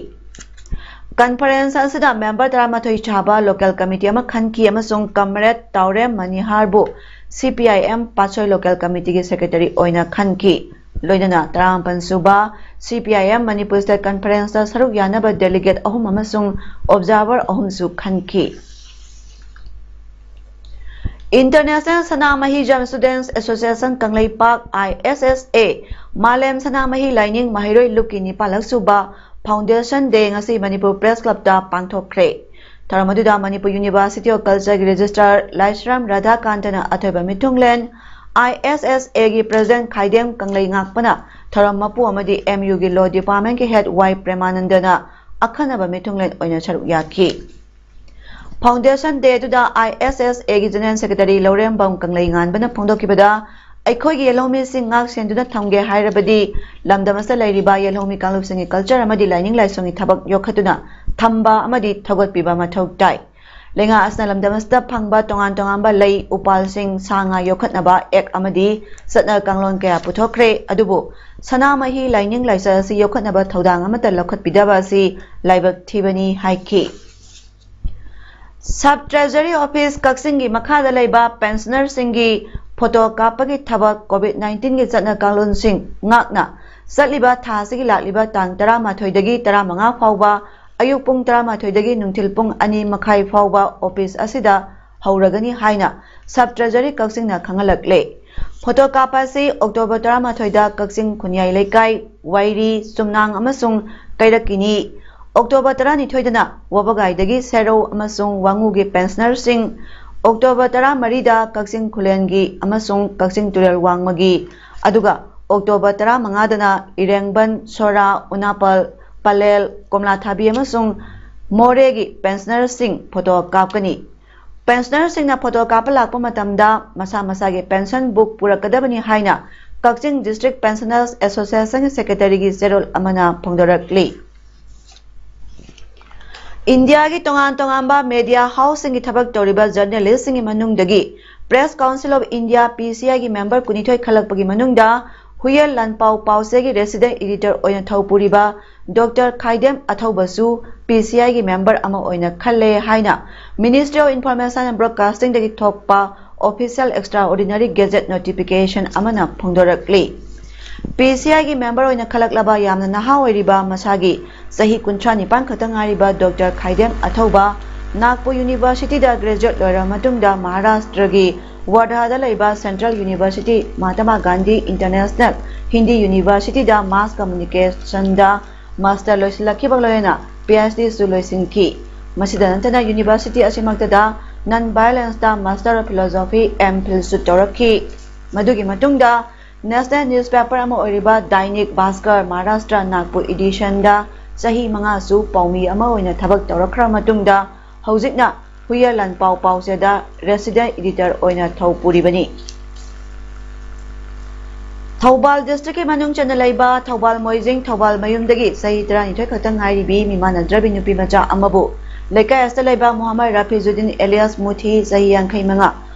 Conference ꯑꯁꯤꯗ member ꯇꯔꯥꯃꯥꯊꯣꯏ ꯁꯥꯕ local committee ꯑꯃ ꯈꯟꯈꯤ ꯑꯃꯁꯨꯡ Comrade ꯇꯥꯎꯔꯦꯝ ꯃꯅꯤꯍꯥꯔꯕꯨ CPIM ꯄꯥꯠꯁꯣꯏ local committeeꯒꯤ secretary ꯑꯣꯏꯅ ꯈꯟꯈꯤ꯫ ꯂꯣꯏꯅꯅ ꯇꯔꯥꯃꯥꯄꯟ ꯁꯨꯕ CPIM Manipur State Conferenceꯇ ꯁꯔꯨꯛ ꯌꯥꯅꯕ delegate ꯑꯍꯨꯝ ꯑꯃꯁꯨꯡ observer ꯑꯍꯨꯝꯁꯨ ꯈꯟꯈꯤ꯫ International ꯁꯅꯥꯃꯍꯤ Jham Students Association Kangleipak, ISSA, ꯃꯥꯂꯦꯝ ꯁꯅꯥꯃꯍꯤ ꯂꯥꯏꯅꯤꯡ ꯃꯍꯩꯔꯣꯏ ꯂꯨꯞꯀꯤ ꯅꯤꯄꯥꯜꯂꯛ ꯁꯨꯕ Foundation Day ꯉꯁꯤ ꯃꯅꯤꯄꯨꯔ Press Clubꯇ ꯄꯥꯡꯊꯣꯛꯈ꯭ꯔꯦ꯫ ꯊꯧꯔꯝ ꯑꯗꯨꯗ Manipur University of Cultureꯒꯤ Registrar ꯂꯥꯏꯁ꯭ꯔꯝ ꯔꯥꯙꯥꯀꯥꯟꯇꯅ ꯑꯊꯣꯏꯕ ꯃꯤꯊꯨꯡꯂꯦꯟ, ISSAꯒꯤ President ꯈꯥꯏꯗꯦꯝ ꯀꯪꯂꯩꯉꯥꯛꯄꯅ ꯊꯧꯔꯝ ꯃꯄꯨ ꯑꯃꯗꯤ MUꯒꯤ Law Departmentꯀꯤ Head ꯋꯥꯏ ꯄ꯭ꯔꯦꯃꯥꯅꯟꯗꯅ ꯑꯈꯟꯅꯕ ꯃꯤꯊꯨꯡꯂꯦꯟ ꯑꯣꯏꯅ ꯁꯔꯨꯛ ꯌꯥꯈꯤ꯫ Foundation Day ꯑꯗꯨꯗ ISSAꯒꯤ General Secretary ꯂꯧꯔꯦꯝꯕꯝ ꯀꯪꯂꯩꯉꯥꯟꯕꯅ ꯐꯣꯡꯗꯣꯛꯈꯤꯕꯗ, ꯑꯩꯈꯣꯏꯒꯤ ꯌꯦꯜꯍꯧꯃꯤꯁꯤꯡ ꯉꯥꯛ ꯁꯦꯟꯗꯨꯅ ꯊꯝꯒꯦ ꯍꯥꯏꯔꯕꯗꯤ ꯂꯝꯗꯝ ꯑꯁꯤꯗ ꯂꯩꯔꯤꯕ ꯌꯦꯜꯍꯧꯃꯤ ꯀꯥꯡꯂꯨꯞꯁꯤꯡꯒꯤ ꯀꯜꯆꯔ ꯑꯃꯗꯤ ꯂꯥꯏꯅꯤꯡ ꯂꯥꯏꯁꯣꯟꯒꯤ ꯊꯕꯛ ꯌꯣꯛꯈꯠꯇꯨꯅ ꯊꯝꯕ ꯑꯃꯗꯤ ꯊꯧꯒꯠꯄꯤꯕ ꯃꯊꯧ ꯇꯥꯏ꯫ ꯂꯩꯉꯥꯛ ꯑꯁꯤꯅ ꯂꯝꯗꯝ ꯑꯁꯤꯗ ꯐꯪꯕ ꯇꯣꯉꯥꯟ ꯇꯣꯉꯥꯟꯕ ꯂꯩ, ꯎꯄꯥꯜꯁꯤꯡ, ꯁꯥ ꯉꯥ ꯌꯣꯛꯈꯠꯅꯕ ꯑꯦꯛ ꯑꯃꯗꯤ ꯆꯠꯅ ꯀꯥꯡꯂꯣꯟ ꯀꯌꯥ ꯄꯨꯊꯣꯛꯈ꯭ꯔꯦ꯫ ꯑꯗꯨꯕꯨ ꯁꯅꯥꯃꯍꯤ ꯂꯥꯏꯅꯤꯡ ꯂꯥꯏꯁꯣꯟ ꯑꯁꯤ ꯌꯣꯛꯈꯠꯅꯕ ꯊꯧꯗꯥꯡ ꯑꯃꯠꯇ ꯂꯧꯈꯠꯄꯤꯗꯕ ꯑꯁꯤ ꯂꯥꯏꯕꯛ ꯊꯤꯕꯅꯤ ꯍꯥꯏꯈꯤ꯫ ꯁꯕ ꯇ꯭ꯔꯦꯖꯔꯤ ꯑꯣꯐꯤꯁ ꯀꯛꯆꯤꯡꯒꯤ ꯃꯈꯥꯗ ꯂꯩꯕ ꯄꯦꯟꯁꯅꯔꯁꯤꯡꯒꯤ ꯐꯣꯇꯣ ꯀꯥꯞꯄꯒꯤ ꯊꯕꯛ ꯀꯣꯚꯤꯗ ꯅꯥꯏꯟꯇꯤꯟꯒꯤ ꯆꯠꯅ ꯀꯥꯡꯂꯣꯟꯁꯤꯡ ꯉꯥꯛꯅ ꯆꯠꯂꯤꯕ ꯊꯥ ꯑꯁꯤꯒꯤ ꯂꯥꯛꯂꯤꯕ ꯇꯥꯡ ꯇꯔꯥꯃꯥꯊꯣꯏꯗꯒꯤ ꯇꯔꯥꯃꯉꯥ ꯐꯥꯎꯕ ꯑꯌꯨꯛ ꯄꯨꯡ ꯇꯔꯥꯃꯥꯊꯣꯏꯗꯒꯤ ꯅꯨꯡꯊꯤꯜ ꯄꯨꯡ ꯑꯅꯤ ꯃꯈꯥꯏ ꯐꯥꯎꯕ ꯑꯣꯐꯤꯁ ꯑꯁꯤꯗ ꯍꯧꯔꯒꯅꯤ ꯍꯥꯏꯅ ꯁꯕ ꯇ꯭ꯔꯦꯖꯔꯤ ꯀꯛꯆꯤꯡꯅ ꯈꯪꯍꯜꯂꯛꯂꯦ꯫ ꯐꯣꯇꯣ ꯀꯥꯞꯄ ꯑꯁꯤ ꯑꯣꯛꯇꯣꯕꯔ ꯇꯔꯥꯃꯥꯊꯣꯏꯗ ꯀꯛꯆꯤꯡ ꯈꯨꯟꯌꯥꯏ ꯂꯩꯀꯥꯏ, ꯋꯥꯏꯔꯤ, ꯆꯨꯝꯅꯥꯡ ꯑꯃꯁꯨꯡ ꯀꯩꯔꯛꯀꯤꯅꯤ꯫ ꯑꯣꯛꯇꯣꯕꯔ ꯇꯔꯥꯅꯤꯊꯣꯏꯗꯅ ꯋꯥꯕꯒꯥꯏꯗꯒꯤ ꯁꯦꯔꯧ ꯑꯃꯁꯨꯡ ꯋꯥꯉꯨꯒꯤ ꯄꯦꯟꯁꯅꯔꯁꯤꯡ, ꯑꯣꯛꯇꯣꯕꯔ ꯇꯔꯥꯃꯔꯤꯗ ꯀꯛꯆꯤꯡ ꯈꯨꯂꯦꯟꯒꯤ ꯑꯃꯁꯨꯡ ꯀꯛꯆꯤꯡ ꯇꯨꯔꯦꯜ ꯋꯥꯡꯃꯒꯤ, ꯑꯗꯨꯒ ꯑꯣꯛꯇꯣꯕꯔ ꯇꯔꯥꯃꯉꯥꯗꯅ ꯏꯔꯦꯡꯕꯟ, ꯁꯣꯔꯥ, ꯎꯅꯥꯄꯜ, ꯄꯂꯦꯜ, ꯀꯣꯝꯂꯥꯊꯥꯕꯤ ꯑꯃꯁꯨꯡ ꯃꯣꯔꯦꯒꯤ ꯄꯦꯟꯁꯅꯔꯁꯤꯡ ꯐꯣꯇꯣ ꯀꯥꯞꯀꯅꯤ꯫ ꯄꯦꯟꯁꯅꯔꯁꯤꯡꯅ ꯐꯣꯇꯣ ꯀꯥꯞꯄ ꯂꯥꯛꯄ ꯃꯇꯝꯗ ꯃꯁꯥ ꯃꯁꯥꯒꯤ ꯄꯦꯟꯁꯟ ꯕꯨꯛ ꯄꯨꯔꯛꯀꯗꯕꯅꯤ ꯍꯥꯏꯅ ꯀꯛꯆꯤꯡ ꯗꯤꯁꯇ꯭ꯔꯤꯛ ꯄꯦꯟꯁꯅꯔꯁ ꯑꯦꯁꯣꯁꯤꯌꯦꯁꯟꯒꯤ ꯁꯦꯀ꯭ꯔꯦꯇꯔꯤꯒꯤ ꯆꯦꯔꯣꯜ ꯑꯃꯅ ꯐꯣꯡꯗꯣꯔꯛꯂꯤ꯫ ꯏꯟꯗꯤꯌꯥꯒꯤ ꯇꯣꯉꯥꯟ ꯇꯣꯉꯥꯟꯕ ꯃꯦꯗꯤꯌꯥ ꯍꯥꯎꯁꯁꯤꯡꯒꯤ ꯊꯕꯛ ꯇꯧꯔꯤꯕ ꯖꯔꯅꯦꯂꯤꯁꯁꯤꯡꯒꯤ ꯃꯅꯨꯡꯗꯒꯤ Press Council of India, P C I ꯒꯤ ꯃꯦꯝꯕꯔ ꯀꯨꯟꯅꯤꯊꯣꯏ ꯈꯜꯂꯛꯄꯒꯤ ꯃꯅꯨꯡꯗ ꯍꯨꯌꯦꯜ ꯂꯥꯟꯄꯥꯎ ꯄꯥꯎꯆꯦꯒꯤ ꯔꯦꯁꯤꯗꯦꯟ ꯏꯗꯤꯇꯔ ꯑꯣꯏꯅ ꯊꯧ ꯄꯨꯔꯤꯕ doctor Khaidem ꯑꯊꯧꯕꯁꯨ P C I ꯒꯤ ꯃꯦꯝꯕꯔ ꯑꯃ ꯑꯣꯏꯅ ꯈꯜꯂꯦ ꯍꯥꯏꯅ Ministry of Information and Broadcasting ꯗꯒꯤ ꯊꯣꯛꯄ official extraordinary gazette notification ꯑꯃꯅ ꯐꯣꯡꯗꯣꯔꯛꯂꯤ꯫ P C I ꯒꯤ ꯃꯦꯝꯕꯔ ꯑꯣꯏꯅ ꯈꯜꯂꯛꯂꯕ ꯌꯥꯝꯅ ꯅꯍꯥ ꯑꯣꯏꯔꯤꯕ, ꯃꯁꯥꯒꯤ ꯆꯍꯤ ꯀꯨꯟꯊ꯭ꯔꯥ ꯅꯤꯄꯥꯟ ꯈꯛꯇ ꯉꯥꯏꯔꯤꯕ ꯗꯣꯛꯇꯔ ꯈꯥꯏꯗꯦꯝ ꯑꯊꯧꯕ ꯅꯥꯒꯄꯨꯔ ꯌꯨꯅꯤꯚꯔꯁꯤꯇꯤꯗ ꯒ꯭ꯔꯦꯖꯨꯑꯦꯠ ꯂꯣꯏꯔꯕ ꯃꯇꯨꯡꯗ ꯃꯍꯥꯔꯥꯁꯇ꯭ꯔꯒꯤ ꯋꯥꯔꯙꯥꯗ ꯂꯩꯕ Central University Mahatma Gandhi international Hindi ꯌꯨꯅꯤꯚꯔꯁꯤꯇꯤꯗ ꯃꯥꯁ ꯀꯝꯃ꯭ꯌꯨꯅꯤꯀꯦꯁꯟꯗ ꯃꯥꯁꯇꯔ ꯂꯣꯏꯁꯤꯜꯂꯛꯈꯤꯕ ꯂꯣꯏꯅꯅ P H D ꯁꯨ ꯂꯣꯏꯁꯤꯟꯈꯤ꯫ ꯃꯁꯤꯗ ꯅꯠꯇꯅ ꯌꯨꯅꯤꯚꯔꯁꯤꯇꯤ ꯑꯁꯤꯃꯛꯇꯗ ꯅꯟ ꯚꯥꯏꯑꯣꯂꯦꯟꯁꯇ ꯃꯥꯁꯇꯔ ꯑꯣꯐ ꯐꯤꯂꯣꯁꯣꯐꯤ ꯑꯦꯝ ꯐꯤꯜꯁꯨ ꯇꯧꯔꯛꯈꯤ꯫ ꯃꯗꯨꯒꯤ ꯃꯇꯨꯡꯗ ꯅꯦꯁꯅꯦꯜ ꯅ꯭ꯌꯨꯁꯄꯦꯄꯔ ꯑꯃ ꯑꯣꯏꯔꯤꯕ ꯗꯥꯏꯅꯤꯛ ꯚꯥꯁꯀꯔ ꯃꯍꯥꯔꯥꯁꯇ꯭ꯔ ꯅꯥꯒꯄꯨꯔ ꯏꯗꯤꯁꯟꯗ ꯆꯍꯤ ꯃꯉꯥꯁꯨ ꯄꯥꯎꯃꯤ ꯑꯃ ꯑꯣꯏꯅ ꯊꯕꯛ ꯇꯧꯔꯛꯈ꯭ꯔ ꯃꯇꯨꯡꯗ ꯍꯧꯖꯤꯛꯅ ꯍꯨꯌꯦꯜ ꯂꯥꯟꯄꯥꯎ ꯄꯥꯎꯆꯦꯗ ꯔꯦꯁꯤꯗꯦꯟ ꯏꯗꯤꯇꯔ ꯑꯣꯏꯅ ꯊꯧ ꯄꯨꯔꯤꯕꯅꯤ꯫ ꯊꯧꯕꯥꯜ ꯗꯤꯁꯇ꯭ꯔꯤꯛꯀꯤ ꯃꯅꯨꯡ ꯆꯟꯅ ꯂꯩꯕ ꯊꯧꯕꯥꯜ ꯃꯣꯏꯖꯤꯡ ꯊꯧꯕꯥꯜ ꯃꯌꯨꯝꯗꯒꯤ ꯆꯍꯤ ꯇꯔꯥꯅꯤꯊꯣꯏ ꯈꯛꯇ ꯉꯥꯏꯔꯤꯕꯤ ꯃꯤꯃꯥꯟꯅꯗ꯭ꯔꯕꯤ ꯅꯨꯄꯤ ꯃꯆꯥ ꯑꯃꯕꯨ ꯂꯩꯀꯥꯏ ꯑꯁꯤꯗ ꯂꯩꯕ ꯃꯨꯍꯝꯃꯗ ꯔꯥꯐꯤꯖꯨꯗꯤꯟ ꯑꯦꯂꯤꯌꯥꯁ ꯃꯨꯊꯤ, ꯆꯍꯤ ꯌꯥꯡꯈꯩ ꯃꯉꯥ,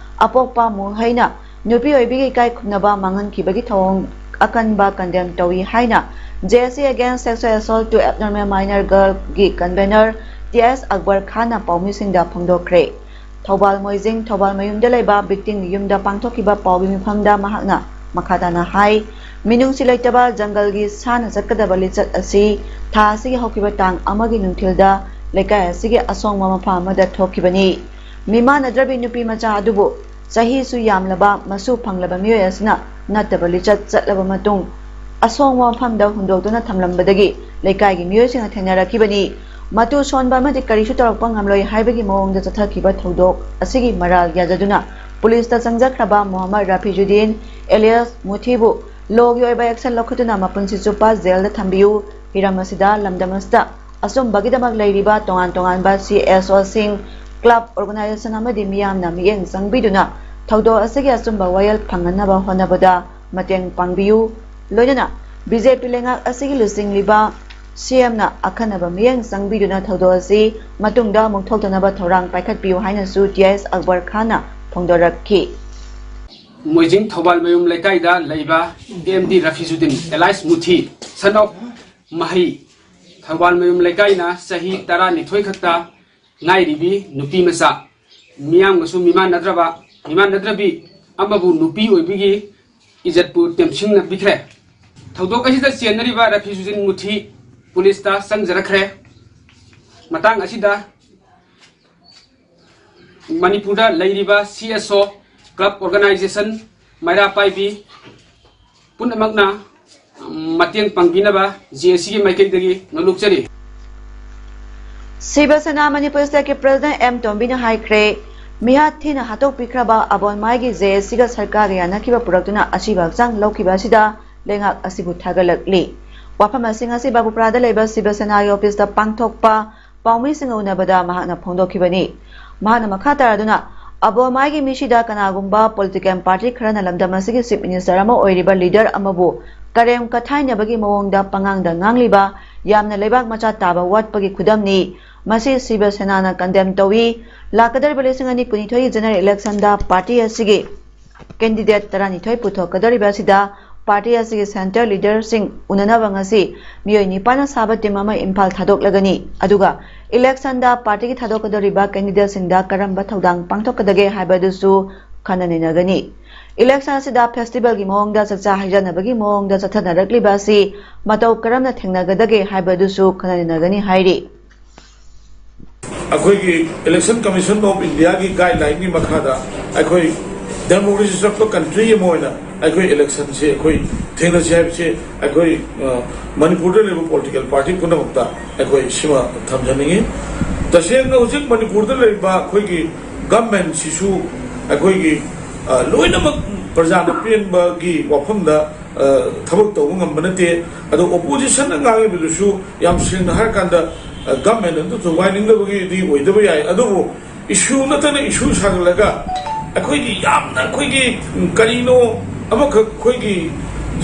ꯑꯄꯣꯛꯄ ꯃꯨꯍꯩꯅ ꯅꯨꯄꯤ ꯑꯣꯏꯕꯤꯒꯤ ꯏꯀꯥꯏ ꯈꯨꯝꯅꯕ ꯃꯥꯡꯍꯟꯈꯤꯕꯒꯤ ꯊꯧꯑꯣꯡ ꯑꯀꯟꯕ condemn ꯇꯧꯏ ꯍꯥꯏꯅ J S C Against Sexual Assault to Abnormal Minor Girlꯒꯤ convener T S Akbar ꯈꯥꯟꯅ ꯄꯥꯎꯃꯤꯁꯤꯡꯗ ꯐꯣꯡꯗꯣꯛꯈ꯭ꯔꯦ꯫ ꯊꯧꯕꯥꯜ ꯃꯣꯏꯖꯤꯡ ꯊꯧꯕꯥꯜ ꯃꯌꯨꯝꯗ ꯂꯩꯕ victimꯒꯤ ꯌꯨꯝꯗ ꯄꯥꯡꯊꯣꯛꯈꯤꯕ ꯄꯥꯎꯒꯤ ꯃꯤꯐꯝꯗ ꯃꯍꯥꯛꯅ ꯃꯈꯥ ꯇꯥꯅ ꯍꯥꯏ, ꯃꯤꯅꯨꯡꯁꯤ ꯂꯩꯇꯕ ꯖꯪꯒꯜꯒꯤ ꯁꯥꯅ ꯆꯠꯀꯗꯕ ꯂꯤꯆꯠ ꯑꯁꯤ ꯊꯥ ꯑꯁꯤꯒꯤ ꯍꯧꯈꯤꯕ ꯇꯥꯡ ꯑꯃꯒꯤ ꯅꯨꯡꯊꯤꯜꯗ ꯂꯩꯀꯥꯏ ꯑꯁꯤꯒꯤ ꯑꯁꯣꯡꯕ ꯃꯐꯝ ꯑꯃꯗ ꯊꯣꯛꯈꯤꯕꯅꯤ꯫ ꯃꯤꯃꯥꯟꯅꯗ꯭ꯔꯕꯤ ꯅꯨꯄꯤ ꯃꯆꯥ ꯑꯗꯨꯕꯨ ꯆꯍꯤꯁꯨ ꯌꯥꯝꯂꯕ ꯃꯁꯨ ꯐꯪꯂꯕ ꯃꯤꯑꯣꯏ ꯑꯁꯤꯅ ꯅꯠꯇꯕ ꯂꯤꯆꯠ ꯆꯠꯂꯕ ꯃꯇꯨꯡ ꯑꯁꯣꯡꯕ ꯃꯐꯝꯗ ꯍꯨꯟꯗꯣꯛꯇꯨꯅ ꯊꯝꯂꯝꯕꯗꯒꯤ ꯂꯩꯀꯥꯏꯒꯤ ꯃꯤꯑꯣꯏꯁꯤꯡꯅ ꯊꯦꯡꯅꯔꯛꯈꯤꯕꯅꯤ꯫ ꯃꯇꯨ ꯁꯣꯟꯕ ꯑꯃꯗꯤ ꯀꯔꯤꯁꯨ ꯇꯧꯔꯛꯄ ꯉꯝꯂꯣꯏ ꯍꯥꯏꯕꯒꯤ ꯃꯑꯣꯡꯗ ꯆꯠꯊꯈꯤꯕ ꯊꯧꯗꯣꯛ ꯑꯁꯤꯒꯤ ꯃꯔꯥꯜ ꯌꯥꯖꯗꯨꯅ ꯄꯨꯂꯤꯁꯇ ꯆꯪꯖꯈ꯭ꯔꯕ ꯃꯨꯍꯝꯃꯗ ꯔꯥꯐꯤꯖꯨꯗꯤꯟ ꯑꯦꯂꯤꯌꯥꯁ ꯃꯨꯊꯤꯕꯨ ꯂꯣꯒꯤ ꯑꯣꯏꯕ action ꯂꯧꯈꯠꯇꯨꯅ ꯃꯄꯨꯟꯁꯤ ꯆꯨꯞꯄ ꯖꯦꯜꯗ ꯊꯝꯕꯤꯌꯨ꯫ ꯍꯤꯔꯝ ꯑꯁꯤꯗ ꯂꯝꯗꯝ ꯑꯁꯤꯗ ꯑꯆꯨꯝꯕꯒꯤꯗꯃꯛ ꯂꯩꯔꯤꯕ ꯇꯣꯉꯥꯟ ꯇꯣꯉꯥꯟꯕ C S Oꯁꯤꯡ, club organisation ꯑꯃꯗꯤ ꯃꯤꯌꯥꯝꯅ ꯃꯤꯠꯌꯦꯡ ꯆꯪꯕꯤꯗꯨꯅ ꯊꯧꯗꯣꯛ ꯑꯁꯤꯒꯤ ꯑꯆꯨꯝꯕ ꯋꯥꯌꯦꯜ ꯐꯪꯍꯟꯅꯕ ꯍꯣꯠꯅꯕꯗ ꯃꯇꯦꯡ ꯄꯥꯡꯕꯤꯌꯨ꯫ ꯂꯣꯏꯅꯅ B J P ꯂꯩꯉꯥꯛ ꯑꯁꯤꯒꯤ ꯂꯨꯆꯤꯡꯂꯤꯕ C Mꯅ ꯑꯈꯟꯅꯕ ꯃꯤꯠꯌꯦꯡ ꯆꯪꯕꯤꯗꯨꯅ ꯊꯧꯗꯣꯛ ꯑꯁꯤ ꯃꯇꯨꯡꯗ ꯑꯃꯨꯛ ꯊꯣꯛꯇꯅꯕ ꯊꯧꯔꯥꯡ ꯄꯥꯏꯈꯠꯄꯤꯌꯨ ꯍꯥꯏꯅꯁꯨ T S ꯑꯛꯕꯔ ꯈꯥꯟꯅ ꯐꯣꯡꯗꯣꯔꯛꯈꯤ꯫ ꯃꯣꯏꯖꯤꯡ ꯊꯧꯕꯥꯜ ꯃꯌꯨꯝ ꯂꯩꯀꯥꯏꯗ ꯂꯩꯕ M D ꯔꯐꯤꯖꯨꯗꯤꯟ alias ꯃꯨꯊꯤ, son of ꯃꯍꯩ, ꯊꯧꯕꯥꯜ ꯃꯌꯨꯝ ꯂꯩꯀꯥꯏꯅ ꯆꯍꯤ ꯇꯔꯥꯅꯤꯊꯣꯏ ꯈꯛꯇ ꯉꯥꯏꯔꯤꯕꯤ ꯅꯨꯄꯤ ꯃꯆꯥ, ꯃꯤꯌꯥꯝꯒꯁꯨ ꯃꯤꯃꯥꯟꯅꯗ꯭ꯔꯕ, ꯃꯤꯃꯥꯟꯅꯗ꯭ꯔꯕꯤ ꯑꯃꯕꯨ ꯅꯨꯄꯤ ꯑꯣꯏꯕꯒꯤ ꯏꯖꯠꯄꯨ ꯇꯦꯝꯁꯤꯡꯅꯕꯤꯈ꯭ꯔꯦ꯫ ꯊꯧꯗꯣꯛ ꯑꯁꯤꯗ ꯆꯦꯟꯅꯔꯤꯕ ꯔꯐꯤꯖꯨꯗꯤꯟ ꯃꯨꯊꯤ ꯄꯨꯂꯤꯁꯇ ꯆꯪꯖꯔꯛꯈ꯭ꯔꯦ꯫ ꯃꯇꯥꯡ ꯑꯁꯤꯗ ꯃꯅꯤꯄꯨꯔꯗ ꯂꯩꯔꯤꯕ C S O, club organisation, ꯃꯩꯔꯥ ꯄꯥꯏꯕꯤ ꯄꯨꯝꯅꯃꯛꯅ ꯃꯇꯦꯡ ꯄꯥꯡꯕꯤꯅꯕ J S Cꯒꯤ ꯃꯥꯏꯀꯩꯗꯒꯤ ꯅꯣꯂꯨꯛꯆꯔꯤ꯫ ꯁꯤꯕ ꯁꯦꯅꯥ ꯃꯅꯤꯄꯨꯔ stateꯀꯤ president M ꯇꯣꯝꯕꯤꯅ ꯍꯥꯏꯈ꯭ꯔꯦ, ꯃꯤꯍꯥꯠ ꯊꯤꯅ ꯍꯥꯠꯇꯣꯛꯄꯤꯈ꯭ꯔꯕ ꯑꯕꯣꯟꯃꯥꯏꯒꯤ J S Cꯒ ꯁꯔꯀꯥꯔꯒ ꯌꯥꯅꯈꯤꯕ ꯄꯨꯔꯛꯇꯨꯅ ꯑꯁꯤꯕ ꯍꯛꯆꯥꯡ ꯂꯧꯈꯤꯕ ꯑꯁꯤꯗ ꯂꯩꯉꯥꯛ ꯑꯁꯤꯕꯨ ꯊꯥꯒꯠꯂꯛꯂꯤ꯫ ꯋꯥꯐꯝ ꯑꯁꯤ ꯉꯁꯤ ꯕꯥꯕꯨꯄ꯭ꯔꯥꯗ ꯂꯩꯕ ꯁꯤꯕ ꯁꯦꯅꯥꯒꯤ officeꯇ ꯄꯥꯡꯊꯣꯛꯄ ꯄꯥꯎꯃꯤꯁꯤꯡꯒ ꯎꯅꯕꯗ ꯃꯍꯥꯛꯅ ꯐꯣꯡꯗꯣꯛꯈꯤꯕꯅꯤ꯫ ꯃꯍꯥꯛꯅ ꯃꯈꯥ ꯇꯥꯔꯗꯨꯅ, ꯑꯕꯣꯃꯥꯏꯒꯤ ꯃꯤꯁꯤꯗ ꯀꯅꯥꯒꯨꯝꯕ ꯄꯣꯂꯤꯇꯤꯀꯦꯜ ꯄꯥꯔꯇꯤ ꯈꯔꯅ ꯂꯝꯗꯝ ꯑꯁꯤꯒꯤ ꯆꯤꯐ ꯃꯤꯅꯤꯁꯇꯔ ꯑꯃ ꯑꯣꯏꯔꯤꯕ ꯂꯤꯗꯔ ꯑꯃꯕꯨ ꯀꯔꯦꯝ ꯀꯊꯥꯏꯅꯕꯒꯤ ꯃꯑꯣꯡꯗ ꯄꯉꯥꯡꯗ ꯉꯥꯡꯂꯤꯕ, ꯌꯥꯝꯅ ꯂꯩꯕꯥꯛ ꯃꯆꯥ ꯇꯥꯕ ꯋꯥꯠꯄꯒꯤ ꯈꯨꯗꯝꯅꯤ꯫ ꯃꯁꯤ ꯁꯤꯕ ꯁꯦꯅꯥꯅ ꯀꯟꯗꯦꯝ ꯇꯧꯏ꯫ ꯂꯥꯛꯀꯗꯧꯔꯤꯕ ꯂꯤꯁꯤꯡ ꯑꯅꯤ ꯀꯨꯟꯅꯤꯊꯣꯏꯒꯤ ꯖꯦꯅꯔꯦꯜ ꯏꯂꯦꯛꯁꯟꯗ ꯄꯥꯔꯇꯤ ꯑꯁꯤꯒꯤ ꯀꯦꯟꯗꯤꯗꯦꯠ ꯇꯔꯥꯅꯤꯊꯣꯏ ꯄꯨꯊꯣꯛꯀꯗꯧꯔꯤꯕ ꯑꯁꯤꯗ ꯄꯥꯔꯇꯤ ꯑꯁꯤꯒꯤ ꯁꯦꯟꯇꯔ ꯂꯤꯗꯔꯁꯤꯡ ꯎꯅꯅꯕ ꯉꯁꯤ ꯃꯤꯑꯣꯏ ꯅꯤꯄꯥꯟꯅ ꯁꯥꯕ ꯇꯤꯝ ꯑꯃ ꯏꯝꯐꯥꯜ ꯊꯥꯗꯣꯛꯂꯒꯅꯤ꯫ ꯑꯗꯨꯒ ꯏꯂꯦꯛꯁꯟꯗ ꯄꯥꯔꯇꯤꯒꯤ ꯊꯥꯗꯣꯛꯀꯗꯧꯔꯤꯕ ꯀꯦꯟꯗꯤꯗꯦꯠꯁꯤꯡꯗ ꯀꯔꯝꯕ ꯊꯧꯗꯥꯡ ꯄꯥꯡꯊꯣꯛꯀꯗꯒꯦ ꯍꯥꯏꯕꯗꯨꯁꯨ ꯈꯟꯅ ꯅꯩꯅꯒꯅꯤ꯫ ꯏꯂꯦꯛꯁꯟ ꯑꯁꯤꯗ ꯐꯦꯁꯇꯤꯚꯦꯜꯒꯤ ꯃꯑꯣꯡꯗ ꯆꯥꯛꯆꯥ ꯍꯩꯖꯥꯟꯅꯕꯒꯤ ꯃꯑꯣꯡꯗ ꯆꯠꯊꯅꯔꯛꯂꯤꯕ ꯑꯁꯤ ꯃꯇꯧ ꯀꯔꯝꯅ ꯊꯦꯡꯅꯒꯗꯒꯦ ꯍꯥꯏꯕꯗꯨꯁꯨ ꯈꯟꯅ ꯅꯩꯅꯒꯅꯤ ꯍꯥꯏꯔꯤ꯫ ꯑꯩꯈꯣꯏꯒꯤ Election Commission of India ꯒꯤ guideline ꯒꯤ ꯃꯈꯥꯗ ꯑꯩꯈꯣꯏ democracy ꯆꯠꯄ country ꯑꯃ ꯑꯣꯏꯅ ꯑꯩꯈꯣꯏ election ꯁꯦ ꯑꯩꯈꯣꯏ ꯊꯦꯡꯅꯁꯤ ꯍꯥꯏꯕꯁꯦ ꯑꯩꯈꯣꯏ, ꯑ, ꯃꯅꯤꯄꯨꯔꯗ ꯂꯩꯕ political party ꯄꯨꯝꯅꯃꯛꯇ ꯑꯩꯈꯣꯏ ꯁꯤꯃ ꯊꯝꯖꯅꯤꯡꯉꯤ꯫ ꯇꯁꯦꯡꯅ ꯍꯧꯖꯤꯛ ꯃꯅꯤꯄꯨꯔꯗ ꯂꯩꯔꯤꯕ ꯑꯩꯈꯣꯏꯒꯤ government ꯁꯤꯁꯨ ꯑꯩꯈꯣꯏꯒꯤ, ꯑ, ꯂꯣꯏꯅꯃꯛ ꯄ꯭ꯔꯖꯥꯅ ꯄꯦꯟꯕꯒꯤ ꯋꯥꯐꯝꯗ, ꯑ, ꯊꯕꯛ ꯇꯧꯕ ꯉꯝꯕ ꯅꯠꯇꯦ꯫ ꯑꯗꯣ opposition ꯅ ꯉꯥꯡꯉꯤꯕꯗꯨꯁꯨ ꯌꯥꯝ ꯁꯦꯡꯅ ꯍꯥꯏꯔꯀꯥꯟꯗ, ꯑ, government ꯑꯗꯨ ꯊꯨꯒꯥꯏꯅꯤꯡꯗꯕꯒꯤꯗꯤ ꯑꯣꯏꯗꯕ ꯌꯥꯏ, ꯑꯗꯨꯕꯨ issue ꯅꯠꯇꯅ issue ꯁꯥꯒꯠꯂꯒ ꯑꯩꯈꯣꯏꯒꯤ ꯌꯥꯝꯅ ꯑꯩꯈꯣꯏꯒꯤ, ꯎꯝ, ꯀꯔꯤꯅꯣ ꯑꯃꯈꯛ ꯑꯩꯈꯣꯏꯒꯤ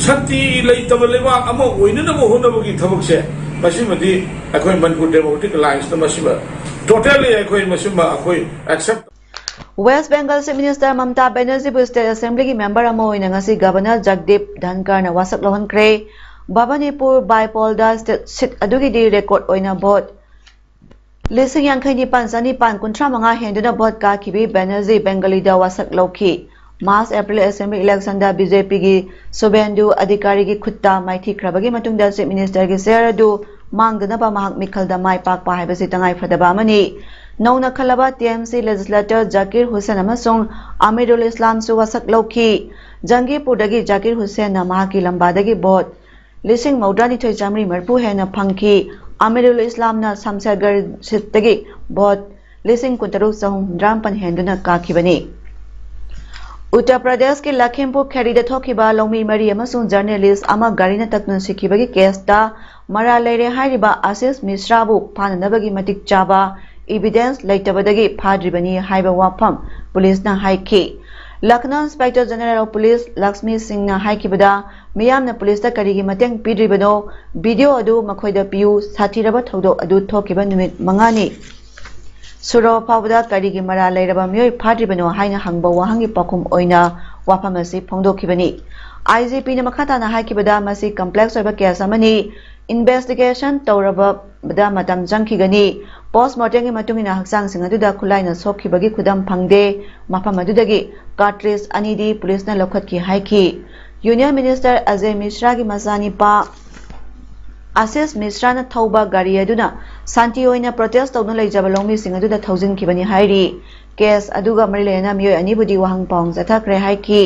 ꯁꯥꯟꯇꯤ ꯂꯩꯇꯕ ꯂꯩꯕꯥꯛ ꯑꯃ ꯑꯣꯏꯅꯅꯕ ꯍꯣꯠꯅꯕꯒꯤ ꯊꯕꯛꯁꯦ, ꯃꯁꯤꯃꯗꯤ ꯑꯩꯈꯣꯏ Manipur Democratic Alliance ꯅ ꯃꯁꯤꯃ totally ꯑꯩꯈꯣꯏ ꯃꯁꯤꯃ ꯑꯩꯈꯣꯏ accept West Bengal Chief Minister Mamata Banerjee ꯕꯨ State Assembly ꯒꯤ member ꯑꯃ ꯑꯣꯏꯅ ꯉꯁꯤ Governor Jagdeep Dhankhar ꯅ ꯋꯥꯁꯛ ꯂꯧꯍꯟꯈ꯭ꯔꯦ꯫ ꯚꯕꯅꯤꯄꯨꯔ by poll the state seat ꯑꯗꯨꯒꯤꯗꯤ record ꯑꯣꯏꯅ vote ꯂꯤꯁꯤꯡ ꯌꯥꯡꯈꯩ ꯅꯤꯄꯥꯟ ꯆꯅꯤꯄꯥꯟ ꯀꯨꯟꯊ꯭ꯔꯥ ꯃꯉꯥ ꯍꯦꯟꯗꯨꯅ vote ꯀꯥꯈꯤꯕꯤ ꯕꯦꯅꯔꯖꯤ ꯕꯦꯡꯒꯂꯤꯗ ꯋꯥꯁꯛ ꯂꯧꯈꯤ꯫ March April Assembly election ꯗ BJP ꯒꯤ ꯁꯨꯚꯦꯟꯗꯨ ꯑꯙꯤꯀꯥꯔꯤꯒꯤ ꯈꯨꯠꯇ ꯃꯥꯏꯊꯤꯈ꯭ꯔꯕꯒꯤ ꯃꯇꯨꯡꯗ Chief Minister ꯒꯤ chair ꯑꯗꯨ ꯃꯥꯡꯗꯅꯕ ꯃꯍꯥꯛ ꯃꯤꯈꯜꯗ ꯃꯥꯏ ꯄꯥꯛꯄ ꯍꯥꯏꯕꯁꯤ ꯇꯉꯥꯏ ꯐꯗꯕ ꯑꯃꯅꯤ꯫ ꯅꯧꯅ ꯈꯜꯂꯕ TMC legislator ꯖꯥꯀꯤꯔ ꯍꯨꯁꯦꯟ ꯑꯃꯁꯨꯡ ꯑꯃꯤꯔꯨꯜ ꯏꯁꯂꯥꯝꯁꯨ ꯋꯥꯁꯛ ꯂꯧꯈꯤ꯫ ꯖꯪꯒꯤꯄꯨꯔꯗꯒꯤ ꯖꯥꯀꯤꯔ ꯍꯨꯁꯦꯟꯅ ꯃꯍꯥꯛꯀꯤ ꯂꯝꯕꯥꯗꯒꯤ vote ꯂꯤꯁꯤꯡ ꯃꯧꯗ꯭ꯔꯥꯅꯤꯊꯣꯏ ꯆꯥꯃꯔꯤ ꯃꯔꯤꯐꯨ ꯍꯦꯟꯅ ꯐꯪꯈꯤ꯫ ꯑꯃꯤꯔꯨꯜ ꯏꯁꯂꯥꯝꯅ ꯁꯝꯁꯦꯔꯒꯔ seat ꯇꯒꯤ vote ꯂꯤꯁꯤꯡ ꯀꯨꯟꯇꯔꯨꯛ ꯆꯍꯨꯝ ꯍꯨꯝꯗ꯭ꯔꯥꯃꯥꯄꯟ ꯍꯦꯟꯗꯨꯅ ꯀꯥꯈꯤꯕꯅꯤ꯫ ꯎꯠꯇꯔ ꯄ꯭ꯔꯗꯦꯁꯀꯤ ꯂꯈꯤꯝꯄꯨꯔ ꯈꯦꯔꯤꯗ ꯊꯣꯛꯈꯤꯕ ꯂꯧꯃꯤ ꯃꯔꯤ ꯑꯃꯁꯨꯡ journalist ꯑꯃ ꯒꯥꯔꯤꯅ ꯇꯛꯇꯨꯅ ꯁꯤꯈꯤꯕꯒꯤ case ꯇ ꯃꯔꯥꯜ ꯂꯩꯔꯦ ꯍꯥꯏꯔꯤꯕ ꯑꯁꯤꯁ ꯃꯤꯁ꯭ꯔꯥꯕꯨ ꯐꯥꯅꯅꯕꯒꯤ ꯃꯇꯤꯛ ꯆꯥꯕ evidence ꯂꯩꯇꯕꯗꯒꯤ ꯐꯥꯗ꯭ꯔꯤꯕꯅꯤ ꯍꯥꯏꯕ ꯋꯥꯐꯝ ꯄꯨꯂꯤꯁꯅ ꯍꯥꯏꯈꯤ꯫ Lucknow Inspector General of Police Lakshmi Singhꯅ ꯍꯥꯏꯈꯤꯕꯗ, ꯃꯤꯌꯥꯝꯅ ꯄꯨꯂꯤꯁꯇ ꯀꯔꯤꯒꯤ ꯃꯇꯦꯡ ꯄꯤꯗ꯭ꯔꯤꯕꯅꯣ? Video ꯑꯗꯨ ꯃꯈꯣꯏꯗ ꯄꯤꯌꯨ꯫ ꯁꯥꯊꯤꯔꯕ ꯊꯧꯗꯣꯛ ꯑꯗꯨ ꯊꯣꯛꯈꯤꯕ ꯅꯨꯃꯤꯠ ꯃꯉꯥꯅꯤ ꯁꯨꯔꯕ ꯐꯥꯎꯕꯗ ꯀꯔꯤꯒꯤ ꯃꯔꯥꯜ ꯂꯩꯔꯕ ꯃꯤꯑꯣꯏ ꯐꯥꯗ꯭ꯔꯤꯕꯅꯣ ꯍꯥꯏꯅ ꯍꯪꯕ ꯋꯥꯍꯪꯒꯤ ꯄꯥꯎꯈꯨꯝ ꯑꯣꯏꯅ ꯋꯥꯐꯝ ꯑꯁꯤ ꯐꯣꯡꯗꯣꯛꯈꯤꯕꯅꯤ꯫ IGPꯅ ꯃꯈꯥ ꯇꯥꯅ ꯍꯥꯏꯈꯤꯕꯗ, ꯃꯁꯤ complex ꯑꯣꯏꯕ case ꯑꯃꯅꯤ꯫ Investigation ꯇꯧꯔꯕꯗ ꯃꯇꯝ ꯆꯪꯈꯤꯒꯅꯤ꯫ Post mortemꯒꯤ ꯃꯇꯨꯡ ꯏꯟꯅ ꯍꯛꯆꯥꯡꯁꯤꯡ ꯑꯗꯨꯗ ꯈꯨꯠꯂꯥꯏꯅ ꯁꯣꯛꯈꯤꯕꯒꯤ ꯈꯨꯗꯝ ꯐꯪꯗꯦ꯫ ꯃꯐꯝ ꯑꯗꯨꯗꯒꯤ cartridge ꯑꯅꯤꯗꯤ ꯄꯨꯂꯤꯁꯅ ꯂꯧꯈꯠꯈꯤ ꯍꯥꯏꯈꯤ꯫ Union Minister Ajay Mishraꯒꯤ ꯃꯆꯥꯅꯤꯄꯥ ꯑꯥꯁꯤꯁ ꯃꯤꯁ꯭ꯔꯥꯅ ꯊꯧꯕ ꯒꯥꯔꯤ ꯑꯗꯨꯅ ꯁꯥꯟꯇꯤ ꯑꯣꯏꯅ protest ꯇꯧꯗꯨꯅ ꯂꯩꯖꯕ ꯂꯧꯃꯤꯁꯤꯡ ꯑꯗꯨꯗ ꯊꯧꯖꯤꯟꯈꯤꯕꯅꯤ ꯍꯥꯏꯔꯤ꯫ Case ꯑꯗꯨꯒ ꯃꯔꯤ ꯂꯩꯅꯅ ꯃꯤꯑꯣꯏ ꯑꯅꯤꯕꯨꯗꯤ ꯋꯥꯍꯪ ꯄꯥꯎꯍꯪ ꯆꯠꯊꯈ꯭ꯔꯦ ꯍꯥꯏꯈꯤ꯫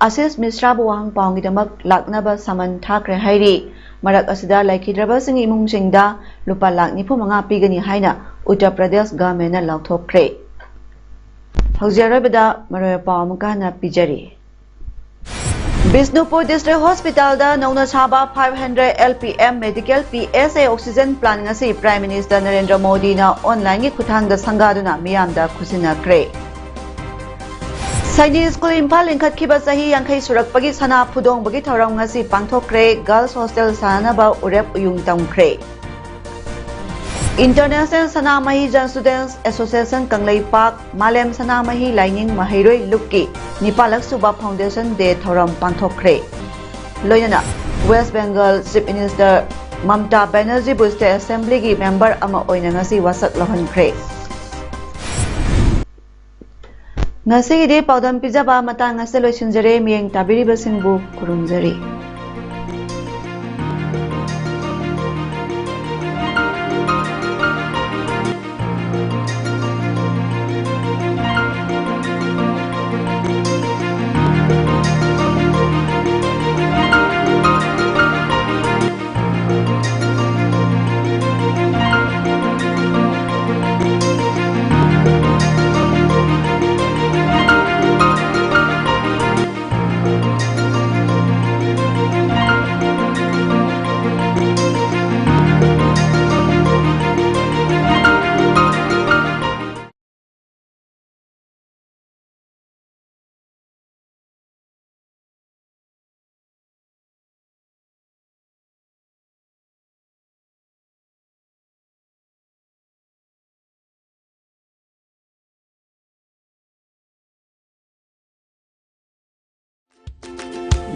ꯑꯥꯁꯤꯁ ꯃꯤꯁ꯭ꯔꯥꯕꯨ ꯋꯥꯍꯪ ꯄꯥꯎꯍꯪꯒꯤꯗꯃꯛ ꯂꯥꯛꯅꯕ summon ꯊꯥꯈ꯭ꯔꯦ ꯍꯥꯏꯔꯤ꯫ ꯃꯔꯛ ꯑꯁꯤꯗ ꯂꯩꯈꯤꯗ꯭ꯔꯕꯁꯤꯡꯒꯤ ꯏꯃꯨꯡꯁꯤꯡꯗ ꯂꯨꯄꯥ ꯂꯥꯈ ꯅꯤꯐꯨ ꯃꯉꯥ ꯄꯤꯒꯅꯤ ꯍꯥꯏꯅ ꯎꯠꯇꯔ ꯄ꯭ꯔꯗꯦꯁ governmentꯅ ꯂꯥꯎꯊꯣꯛꯈ꯭ꯔꯦ꯫ ꯍꯧꯖꯤꯛ ꯑꯔꯣꯏꯕꯗ ꯃꯔꯨꯑꯣꯏꯕ ꯄꯥꯎ ꯑꯃꯨꯛꯀ ꯍꯟꯅ ꯄꯤꯖꯔꯤ꯫ ꯕꯤꯁꯅꯨꯄꯨꯔ District Hospitalꯗ ꯅꯧꯅ ꯁꯥꯕ five hundred LPM Medical PSA oxygen plant ꯉꯁꯤ Prime Minister ꯅꯔꯦꯟꯗ꯭ꯔ ꯃꯣꯗꯤꯅ onlineꯒꯤ ꯈꯨꯠꯊꯥꯡꯗ ꯁꯪꯒꯥꯗꯨꯅ ꯃꯤꯌꯥꯝꯗ ꯈꯨꯠꯁꯤꯟꯅꯈ꯭ꯔꯦ꯫ ꯁꯥꯏꯅꯤ ꯁ꯭ꯀꯨꯜ ꯏꯝꯐꯥꯜ ꯂꯤꯡꯈꯠꯈꯤꯕ ꯆꯍꯤ ꯌꯥꯡꯈꯩ ꯁꯨꯔꯛꯄꯒꯤ ꯁꯅꯥ ꯐꯨꯗꯣꯡꯕꯒꯤ ꯊꯧꯔꯝ ꯉꯁꯤ ꯄꯥꯡꯊꯣꯛꯈ꯭ꯔꯦ꯫ Girls Hostel ꯁꯥꯅꯅꯕ ꯎꯔꯦꯞ ꯎꯌꯨꯡ ꯇꯝꯈ꯭ꯔꯦ꯫ International ꯁꯅꯥꯃꯍꯤ Jan Students Association ꯀꯪꯂꯩꯄꯥꯛ ꯃꯥꯂꯦꯝ ꯁꯅꯥꯃꯍꯤ ꯂꯥꯏꯅꯤꯡ ꯃꯍꯩꯔꯣꯏ ꯂꯨꯞꯀꯤ ꯅꯤꯄꯥꯜꯂꯛ ꯁꯨꯕ Foundation Day ꯊꯧꯔꯝ ꯄꯥꯡꯊꯣꯛꯈ꯭ꯔꯦ꯫ ꯂꯣꯏꯅꯅ West Bengal Chief Minister Mamta ꯕꯦꯅꯔꯖꯤꯕꯨ State Assemblyꯒꯤ member ꯑꯃ ꯑꯣꯏꯅ ꯉꯁꯤ ꯋꯥꯁꯛ ꯂꯧꯍꯟꯈ꯭ꯔꯦ꯫ ꯉꯁꯤꯒꯤꯗꯤ ꯄꯥꯎꯗꯝ ꯄꯤꯖꯕ ꯃꯇꯥꯡ ꯑꯁꯤꯗ ꯂꯣꯏꯁꯤꯟꯖꯔꯦ꯫ ꯃꯤꯠꯌꯦꯡ ꯇꯥꯕꯤꯔꯤꯕꯁꯤꯡꯕꯨ ꯈꯨꯔꯨꯝꯖꯔꯤ꯫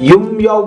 ꯌꯨꯝ ꯌꯥꯎ